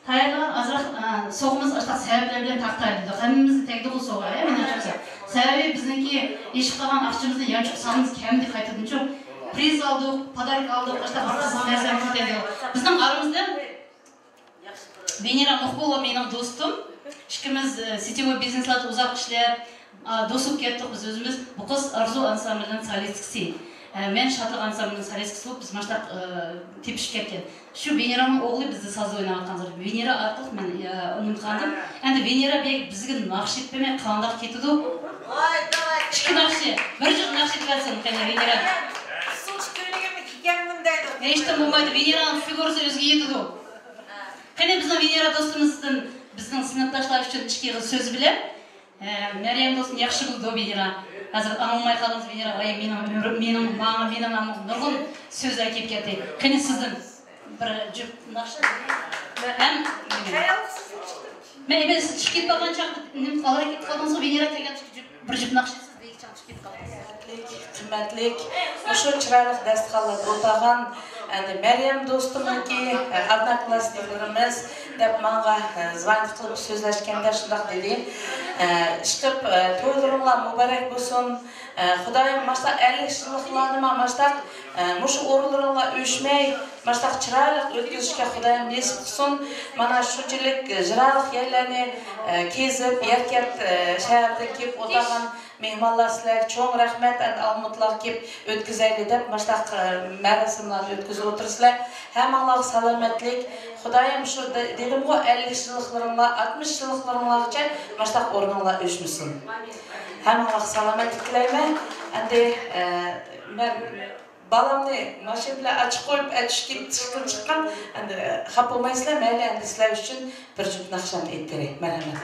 تايارلىغان ئازراق، ئا، سوغىمىز ئاشتاق سەۋەبلەر بىلەن تاقتايلى دېدۇق. ھەممىمىزگە تەگدىغۇ سوغا، ھە، مېنىڭچە. سەۋەبى بىزنىڭكى ئېشىقلىغان ئاقچىمىزنى يانچۇق سالىمىز كەلمىدى قايتىدىنچۇ. پرىز ئالدۇق، پاداركا ئالدۇق، ئاشتاق بىر قىزىق نەرسىلەرنى كۆتەردۇق. بىزنىڭ ئارىمىزدىن ۋېنېرا نۇقبۇلوۋا مېنىڭ دوستۇم. ئىككىمىز، ئە، سېتېۋوي بىزنېسلاردا ئۇزاق ئىشلەپ، ئا، دوست بولۇپ كەتتۇق بىز ئۆزىمىز. بۇ قىز ئارزۇ ئانسامبىلىنىڭ سولىستكىسى. ئە، مەن شادلىق ئانسامبىلىنىڭ سولىستكىسى بولۇپ، بىز ماشتاق، ئە، تېپىشىپ كەتكەن. شۇ ۋېنېرانىڭ ئوغلى بىزدە سازدا ئويناۋاتقان زادى. ۋېنېرا ئارقىلىق مەن، ئە، ئۇنىمىغاندىم. ئەمدى ۋېنېرا بەگ بىزگە ناخشا ئېيتىپ بەرمەي قانداق كېتىدۇ؟ ئىككى ناخشا، بىر جۈپ ناخشا ئېيتىپ بەرسۇن قېنى ۋېنېرا. ھېچتىن بولمايدۇ، ۋېنېرانىڭ فىگۇرىسى ئۆزىگە يېتىدۇ. قېنى بىزنىڭ ۋېنېرا دوستىمىزدىن بىزنىڭ سىنىپداشلار ئۈچۈن ئىككى ئېغىز سۆز بىلەن. ئە، مەريەم دوستۇم ياخشى بىلىدۇ ۋېنېرا. ھازىر ئاڭلىماي قالدىڭىز ۋېنېرا. ۋاي، مېنىڭ ئۆمرۈم، مېنىڭ، ماڭا، مېنىڭ نامىمغا نۇرغۇن سۆزلەر كېلىپ كەتتى. قېنى سىزدىن بىر جۈپ ناخشا. ھەم مەن ئەمەس، سىز چىقىپ كېتىپ قالغان چاغدا نېمە قالاي كېتىپ قالدىڭىزغۇ، ۋېنېرا كەلگەن جۈپ، بىر جۈپ ناخشا سىز دېگۈچە چىقىپ كېتىپ قالدىڭىز. قىممەتلىك، مۇشۇ چىرايلىق دەستىخانلاردا ئولتۇرغان، ئەمدى مەريەم دوستۇمنىڭكى، ئە، ئادناكلاسنىكلىرىمىز دەپ ماڭا، ئە، زۋانىت قىلىپ سۆزلەشكەندە شۇنداق دېدى. ئە، ئىشقىپ، ئە، تويلىرىڭلار مۇبارەك بولسۇن. ئە، خۇدايىم ماشتا ئەللىك يىللىقلارنىمۇ ماشتا، ئە، مۇشۇ ئورۇنلىرىڭلار ئۆچمەي، ماشتا چىرايلىق ئۆتكۈزۈشكە خۇدايىم نېسىپ قىلسۇن. مانا شۇنچىلىك، ئە، جىراق يەرلەرنى، ئە، كېزىپ، يەركەنت، ئە، شەھەردىن كېلىپ ئولتۇرغان مېھمانلار، سىلەرگە چوڭ رەھمەت، ئەمدى ئالمۇتىلارغا كېلىپ ئۆتكۈزەيلى دەپ ماشتاق، ئە، مەراسىملارنى ئۆتكۈزۈپ ئولتۇرىسىلەر. ھەممىڭلارغا سالامەتلىك. خۇدايىم شۇ دە-، دېدىمغۇ، ئەللىك يىللىقلىرىڭلار، ئاتمىش يىللىقلىرىڭلارغىچە ماشتاق ئورنۇڭلار ئۆچمىسۇن. ھەممىڭلارغا سالامەتلىك تىلەيمەن. ئەمدى، ئە، مەن بالامنى ماشىنا بىلەن ئاچىقىپ قويۇپ، ئەتىشكە چىققىن چىققان. ئەمدى، ئە، خاپا بولمايسىلەر، مەيلى، ئەمدى سىلەر ئۈچۈن بىر جۈپ ناخشامنى ئېيتىپ بېرەي. مەرھەمەت.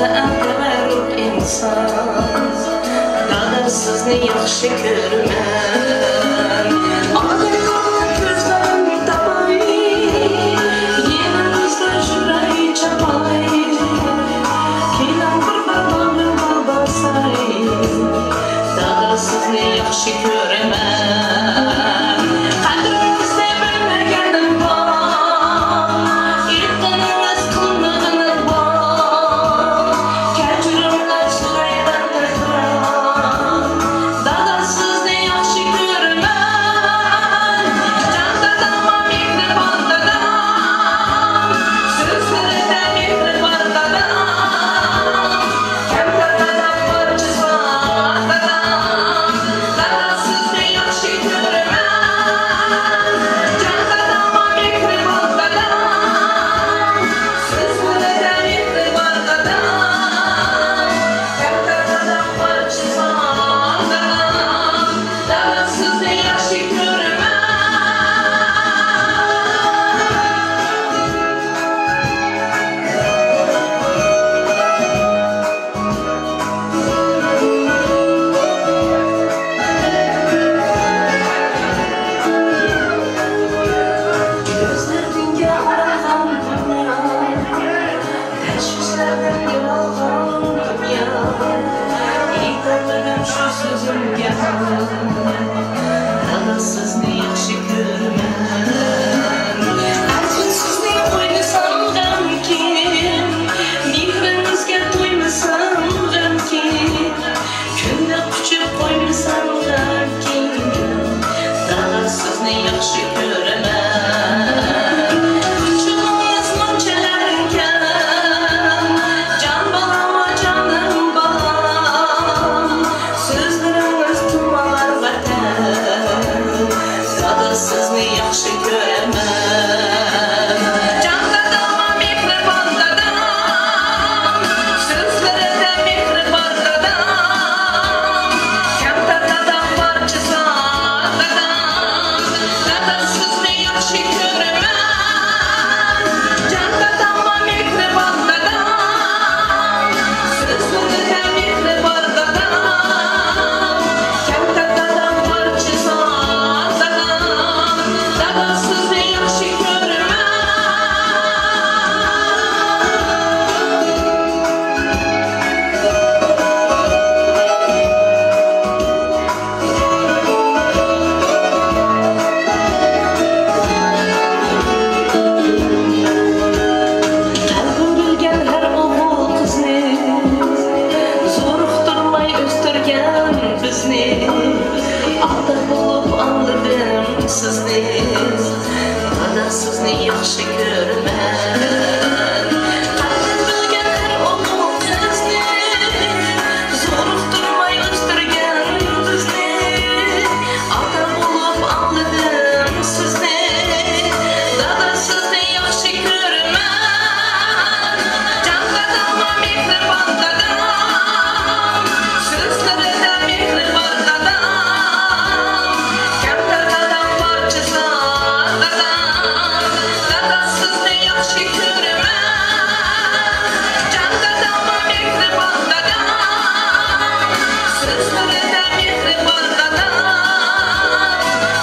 ئەڭ تەۋەررۈك ئىنسان، دادا سىزنى ياخشى كۆرىمەن. ئادەم كۆزلىرىم تاپاي، يېنىڭىزدا يۈرەي چاپاي. كېلىڭ بىر باغرىمغا باساي، دادا سىزنى ياخشى كۆرىمەن. قەدرىڭىزنى بىلمىگىنىم بار، ئېيتقىنىڭىز قىلمىغىنىم بار. كەچۈرۈڭلار سورايمەن تەكرار، دادا سىزنى ياخشى كۆرىمەن. جان دادام، مېھرىبان دادام، سۆزلىرىدە مېھرى بار دادام. كەمتەر دادام، پارچىسى بار دادام، دادا سىزنى ياخشى كۆرىمەن. جان دادام، مېھرىبان دادام، سۆزلىرىدە مېھرى بار دادام. كەمتەر دادام، پارچىسى بار دادام، دادا سىزنى ياخشى كۆرىمەن. كۆزلىرىڭگە ئورالغان دۇنيا، تەشۋىشلەردىن يورۇلغان دۇنيا، ئېيتالمىدىم شۇ سۆزۈمگە، دادا سىزنى ياخشى كۆرىمەن. ئەرزۇ سىزنى ئويلىسام غەمكىن، مېھرىڭىزگە تويمىسام غەمكىن. كۈندە قۇچۇپ قويمىسام غەمكىن، دادا سىزنى ياخشى كۆرىمەن. قۇچىقىڭىز مۇنچە ئەركەن، جان بالام، جانىم بالام، سۆزلىرىڭىز تۇمار ۋەتەن. دادا سىزنى ياخشى كۆرىمەن. جان دادام، مېھرىبان دادام، سۆزلىرىدە مېھرى بار دادام. كەمتەر دادام، پارچىسى دادام. دادا سىزنى ياخشى كۆرىمەن. جان دادام، مېھرىبان دادام، سۆزلىرىدە مېھرى بار دادام. كەمتەر دادام، پارچىسى دادام، دادا سىزنى ياخشى كۆرىمەن. قەلبىم بىلگەن ھەر ئوغۇل قىزنى، زورۇقتۇرماي ئۆستۈرگەن بىزنى، ئاتا بولۇپ ئاڭلىدىم سىزنى، دادا سىزنى ياخشى كۆرىمەن. قەدرىم بىلگەن ھەر ئوغۇل قىزنى، زورۇقتۇرماي ئۆستۈرگەن بىزنى، ئاتا بولۇپ ئاڭلىدىم سىزنى، دادا سىزنى ياخشى كۆرىمەن. جان دادام، مېھرىبان دادام، سۆزلىرىدە مېھرى بار دادام. كەمتەر دادام، پارچىسى دادام، دادا سىزنى ياخشى كۆرىمەن. جان دادام، مېھرىبان دادام، سۆزلىرىدە مېھرى بار دادام.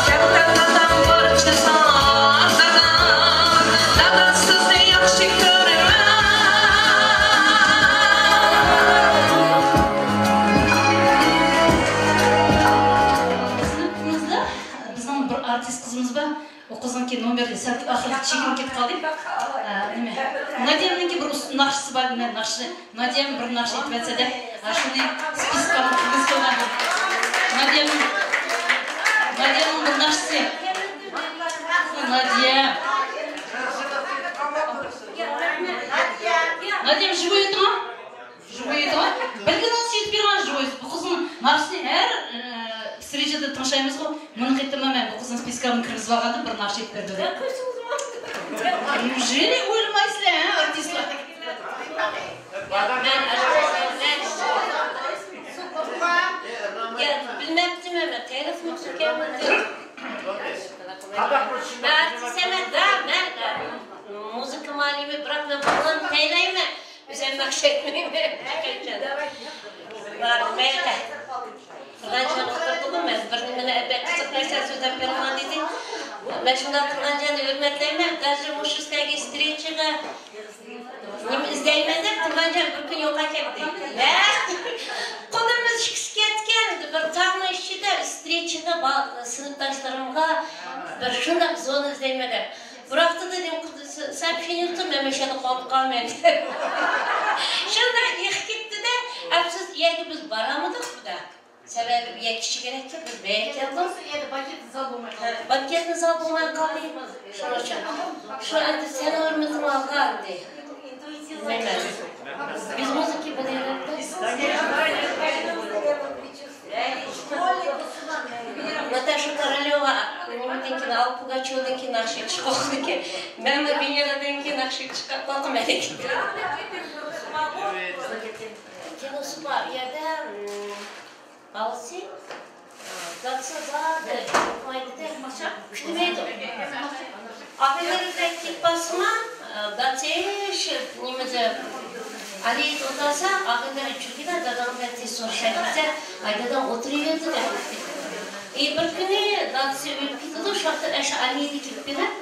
كەمتەر دادام، پارچىسى دادام، دادا سىزنى ياخشى كۆرىمەن. بىزنىڭ بىر ئارتىس قىزىمىز بار. ئۇ قىزنىڭكى نومېرى سەل ئاخىرىدا چېكىنىپ كېتىپ قالدى. ئە، نېمە؟ نادىيەمنىڭكى بىر ئۇس-، ناخشىسى بار، نە-، ناخشىسى. نادىيەم بىر ناخشا ئېيتىۋەتسە دەپ، ئاشۇنى سپىسكاغا كىرگۈزۈپ قويغان. نادىيەم، نادىيەمنىڭ بىر ناخشىسى. نادىيە. نادىيەم، شۇ ئېيتىڭ. جويىدىغان، بىلگىنىڭىزچە ئېيتىپ بېرىڭ، جويىز. بۇ قىزنىڭ ناخشىسىنى ھەر، ئە، ۋىسرىجىدا تىڭشايمىزغۇ. مۇنى قېتىملا مەن بۇ قىزنىڭ سپىسكاغا كىرگۈزۈۋالغاندا بىر ناخشا ئېيتىپ بەردى. نېمىشقا ئويلىمايسىلەر، ھە، ئارتىسلار؟ مەن، مەن، يا، بىلمەپتىمەن مەن، قېرىسمۇ چۈشكەنمىدى. مەن ئارتىس ئەمەس، دە، مەن، مۇزىكا مۇئەللىمى، بىراق مەن بالىلارنى تەيلەيمەن. سەن ناخشا ئېيتمايمەن. بار، مەيلى. قىلغان چاغ ئولتۇردۇمغۇ مەن، بىر نېمىنى بەك قىزىق نەرسە سۆزلەپ بېرىڭلار دېدى. مەن شۇنداق قىلغان چاغدا ھۆرمەتلەيمەن. داژې مۇشۇ ئۈستەگى سترېچىغا نېمە ئىزدەيمەن دەپ تۇرغان چاغ بىر كۈنى يوقاپ كەتتى. ھە؟ قولىمىز ئىككىسى كەتكەن، بىر تاغنىڭ ئىچىدە سترېچىغا با-، سىنىپداشلىرىمغا بىر شۇنداق زونا ئىزدەيمەن دەپ. بىراق دېدىم، سەن پىنيۇتۇ، مەن مەشەدە قالىپ قالىمەن. شۇنداق يىغىپ كەتتى-دە، ئەپسۇس، يەرگە بىز بارالمىدۇق بۇدا. سەۋەبى، يەر كىچىكرەككەن، بىز بەرگە كەلدۇق. يەردە بانكېتنى زال بولماي قالدى. بانكېتنى زال بولماي قالدى. شۇنىڭ ئۈچۈن. شۇ ئەمدى سەن ئورنىمىزنى ئالغان ئەمدى. بىلمەيمەن. بىز مۇزىكا بىلەيلى. ناتاشا كورولېۋا نېمىدىن كېيىن، ئاللا پۇگاچېۋادىن كېيىن ناخشا ئېيتىشقا قورقىدىكەن. مەنمۇ ۋېنېرادىن كېيىن ناخشا ئېيتىشقا قورقىمەن. كىنوسى بار، ئۇ يەردە، ئىم، بالىسى، دادىسى زادى ئۇخلايدىدى. كۈتمەيدۇ. ئاخىرلىرى بىلەن كېلىپ بارسىما، دادىسى شۇ نېمىدە، ئالىيىدە ئولتۇرسا، ئاخىرلىرى جۈرگىدە داداڭدىن تېز سورىشاي دېسە، ئاي داداڭ ئولتۇرۇۋېرىدۇ دەپ. ئى، بىر كۈنى دادىسى ئۆلۈپ كېتىدۇ، شۇ ۋاقىتتا ئاشۇ ئالىيىدە كېلىپ بېرىپ،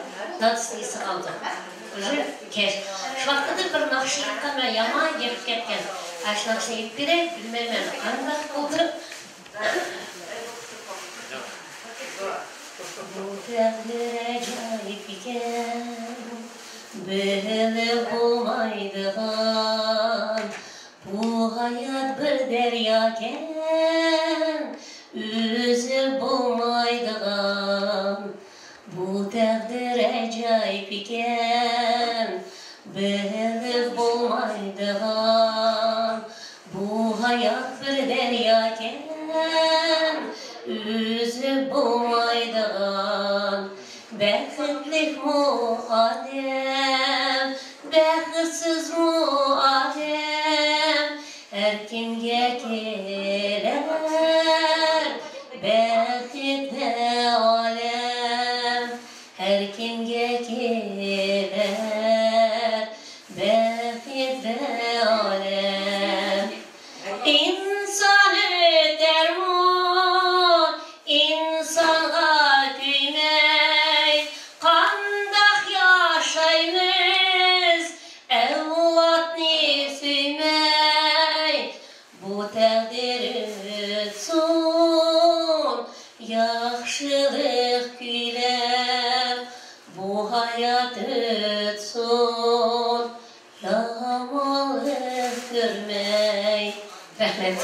دادىسىنى ئېسىگە ئالىدۇ. ئۇزۇن كەچ. شۇ ۋاقتىدا بىر ناخشا ئېيتقان، مەن يامان يىغىپ كەتكەن. ئاشۇ ناخشىنى ئېيتىپ بېرەي، بىلمەيمەن، قانداق بولدى. بۇ تەقدىر ئاجايىپ ئىكەن، بىلىپ بولمايدىغان. بۇ ھايات بىر دەرياكەن، ئۈزۈپ بولمايدىغان. بۇ تەقدىر ئاجايىپ ئىكەن، بىلىپ بولمايدىغان. بۇ ھايات بىر دەرياكەن، ئۈزۈپ بولمايدىغان. بەختلىكمۇ ئادەم، بەختسىزمۇ ئادەم، ھەر كىمگە كېلەر بەخت بەئالەم، ھەر كىمگە كېلەر بەخت بەئالەم. ئىنسان ئۆتەرمۇ ئىنسانغا كۆيمەي، قانداق ياشايمىز ئەۋلادنى سۆيمەي؟ بۇ تەقدىر ئۆتسۇن ياخشىلىق كۈيلەپ، بۇ ھايات ئۆتسۇن يامانلىق كۆرمەي. رەھمەت.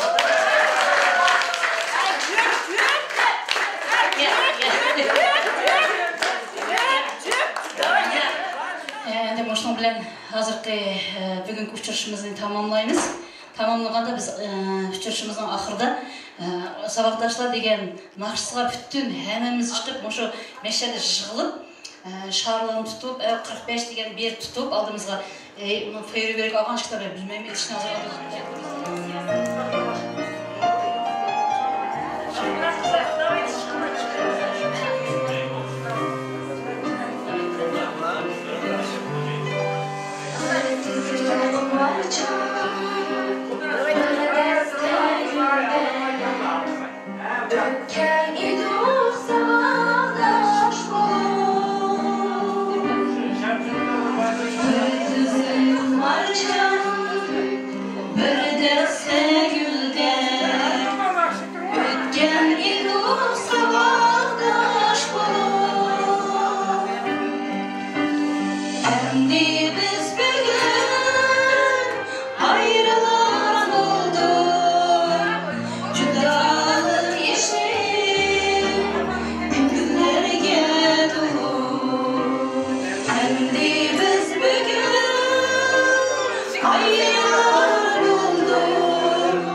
ئەمدى مۇشۇنىڭ بىلەن ھازىرقى، ئە، بۈگۈنكى ئۇچرىشىشىمىزنى تاماملايمىز. تاماملىغاندا بىز، ئە، ئۇچرىشىشىمىزنىڭ ئاخىرىدا، ئە، ساۋاقداشلار دېگەن ناخشىسىغا پۈتۈن ھەممىمىز چىقىپ، مۇشۇ مەشەدە يىغىلىپ، ئە، شارلارنى تۇتۇپ، ئە، قىرىق بەش دېگەن بىر تۇتۇپ ئالدىمىزغا، ئە، فېيېرۋېرك ئالغان ئىككى بىلمەيمەن، ئېيتىشنى ھازىر. ئۆتكەن ئىدۇق ساۋاقداش بولۇپ، بىر تۈزۈك مارجان، بىر دەستە گۈلدەك. ئۆتكەن ئىدۇق ساۋاقداش بولۇپ، ئەمدى بىز بۈگۈن ئايرىلار بولدۇق. جۇدالىق يېشىل كۈنلەرگە تولۇپ. ئەمدى بىز بۈگۈن ئايرىلار بولدۇق.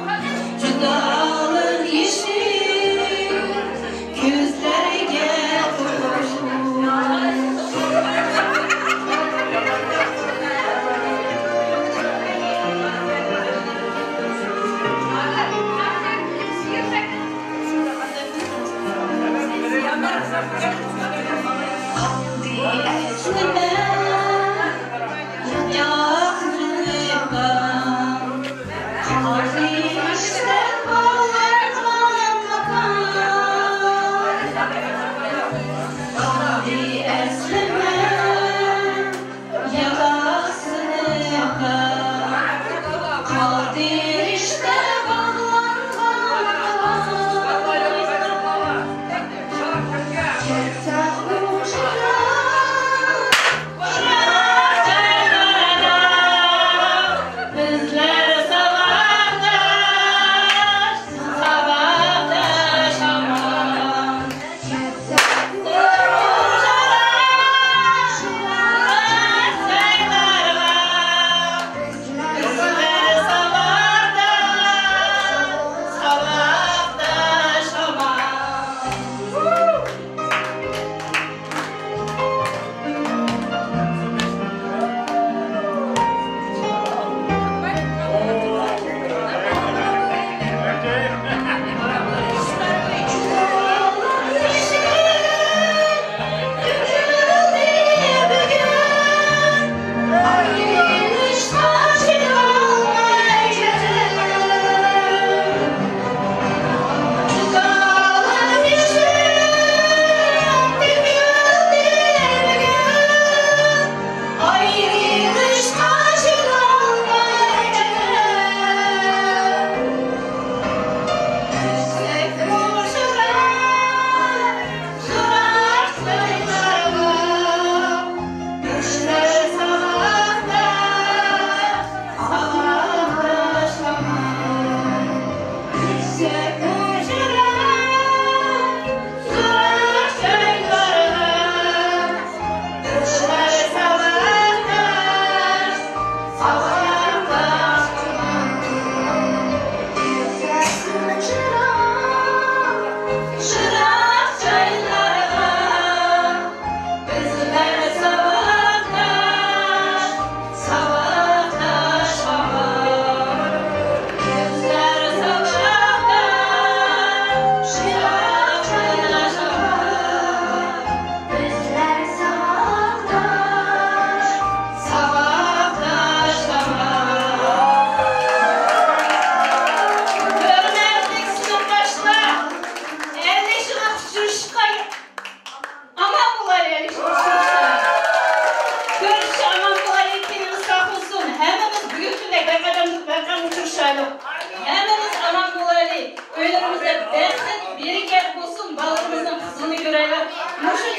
ھەممىمىز ئامان بولايلى. ئۆيلىرىمىزدە بەخت، بەرىكەت بولسۇن. بالىلىرىمىزنىڭ قىزىقىنى كۆرەيلى. مۇشۇ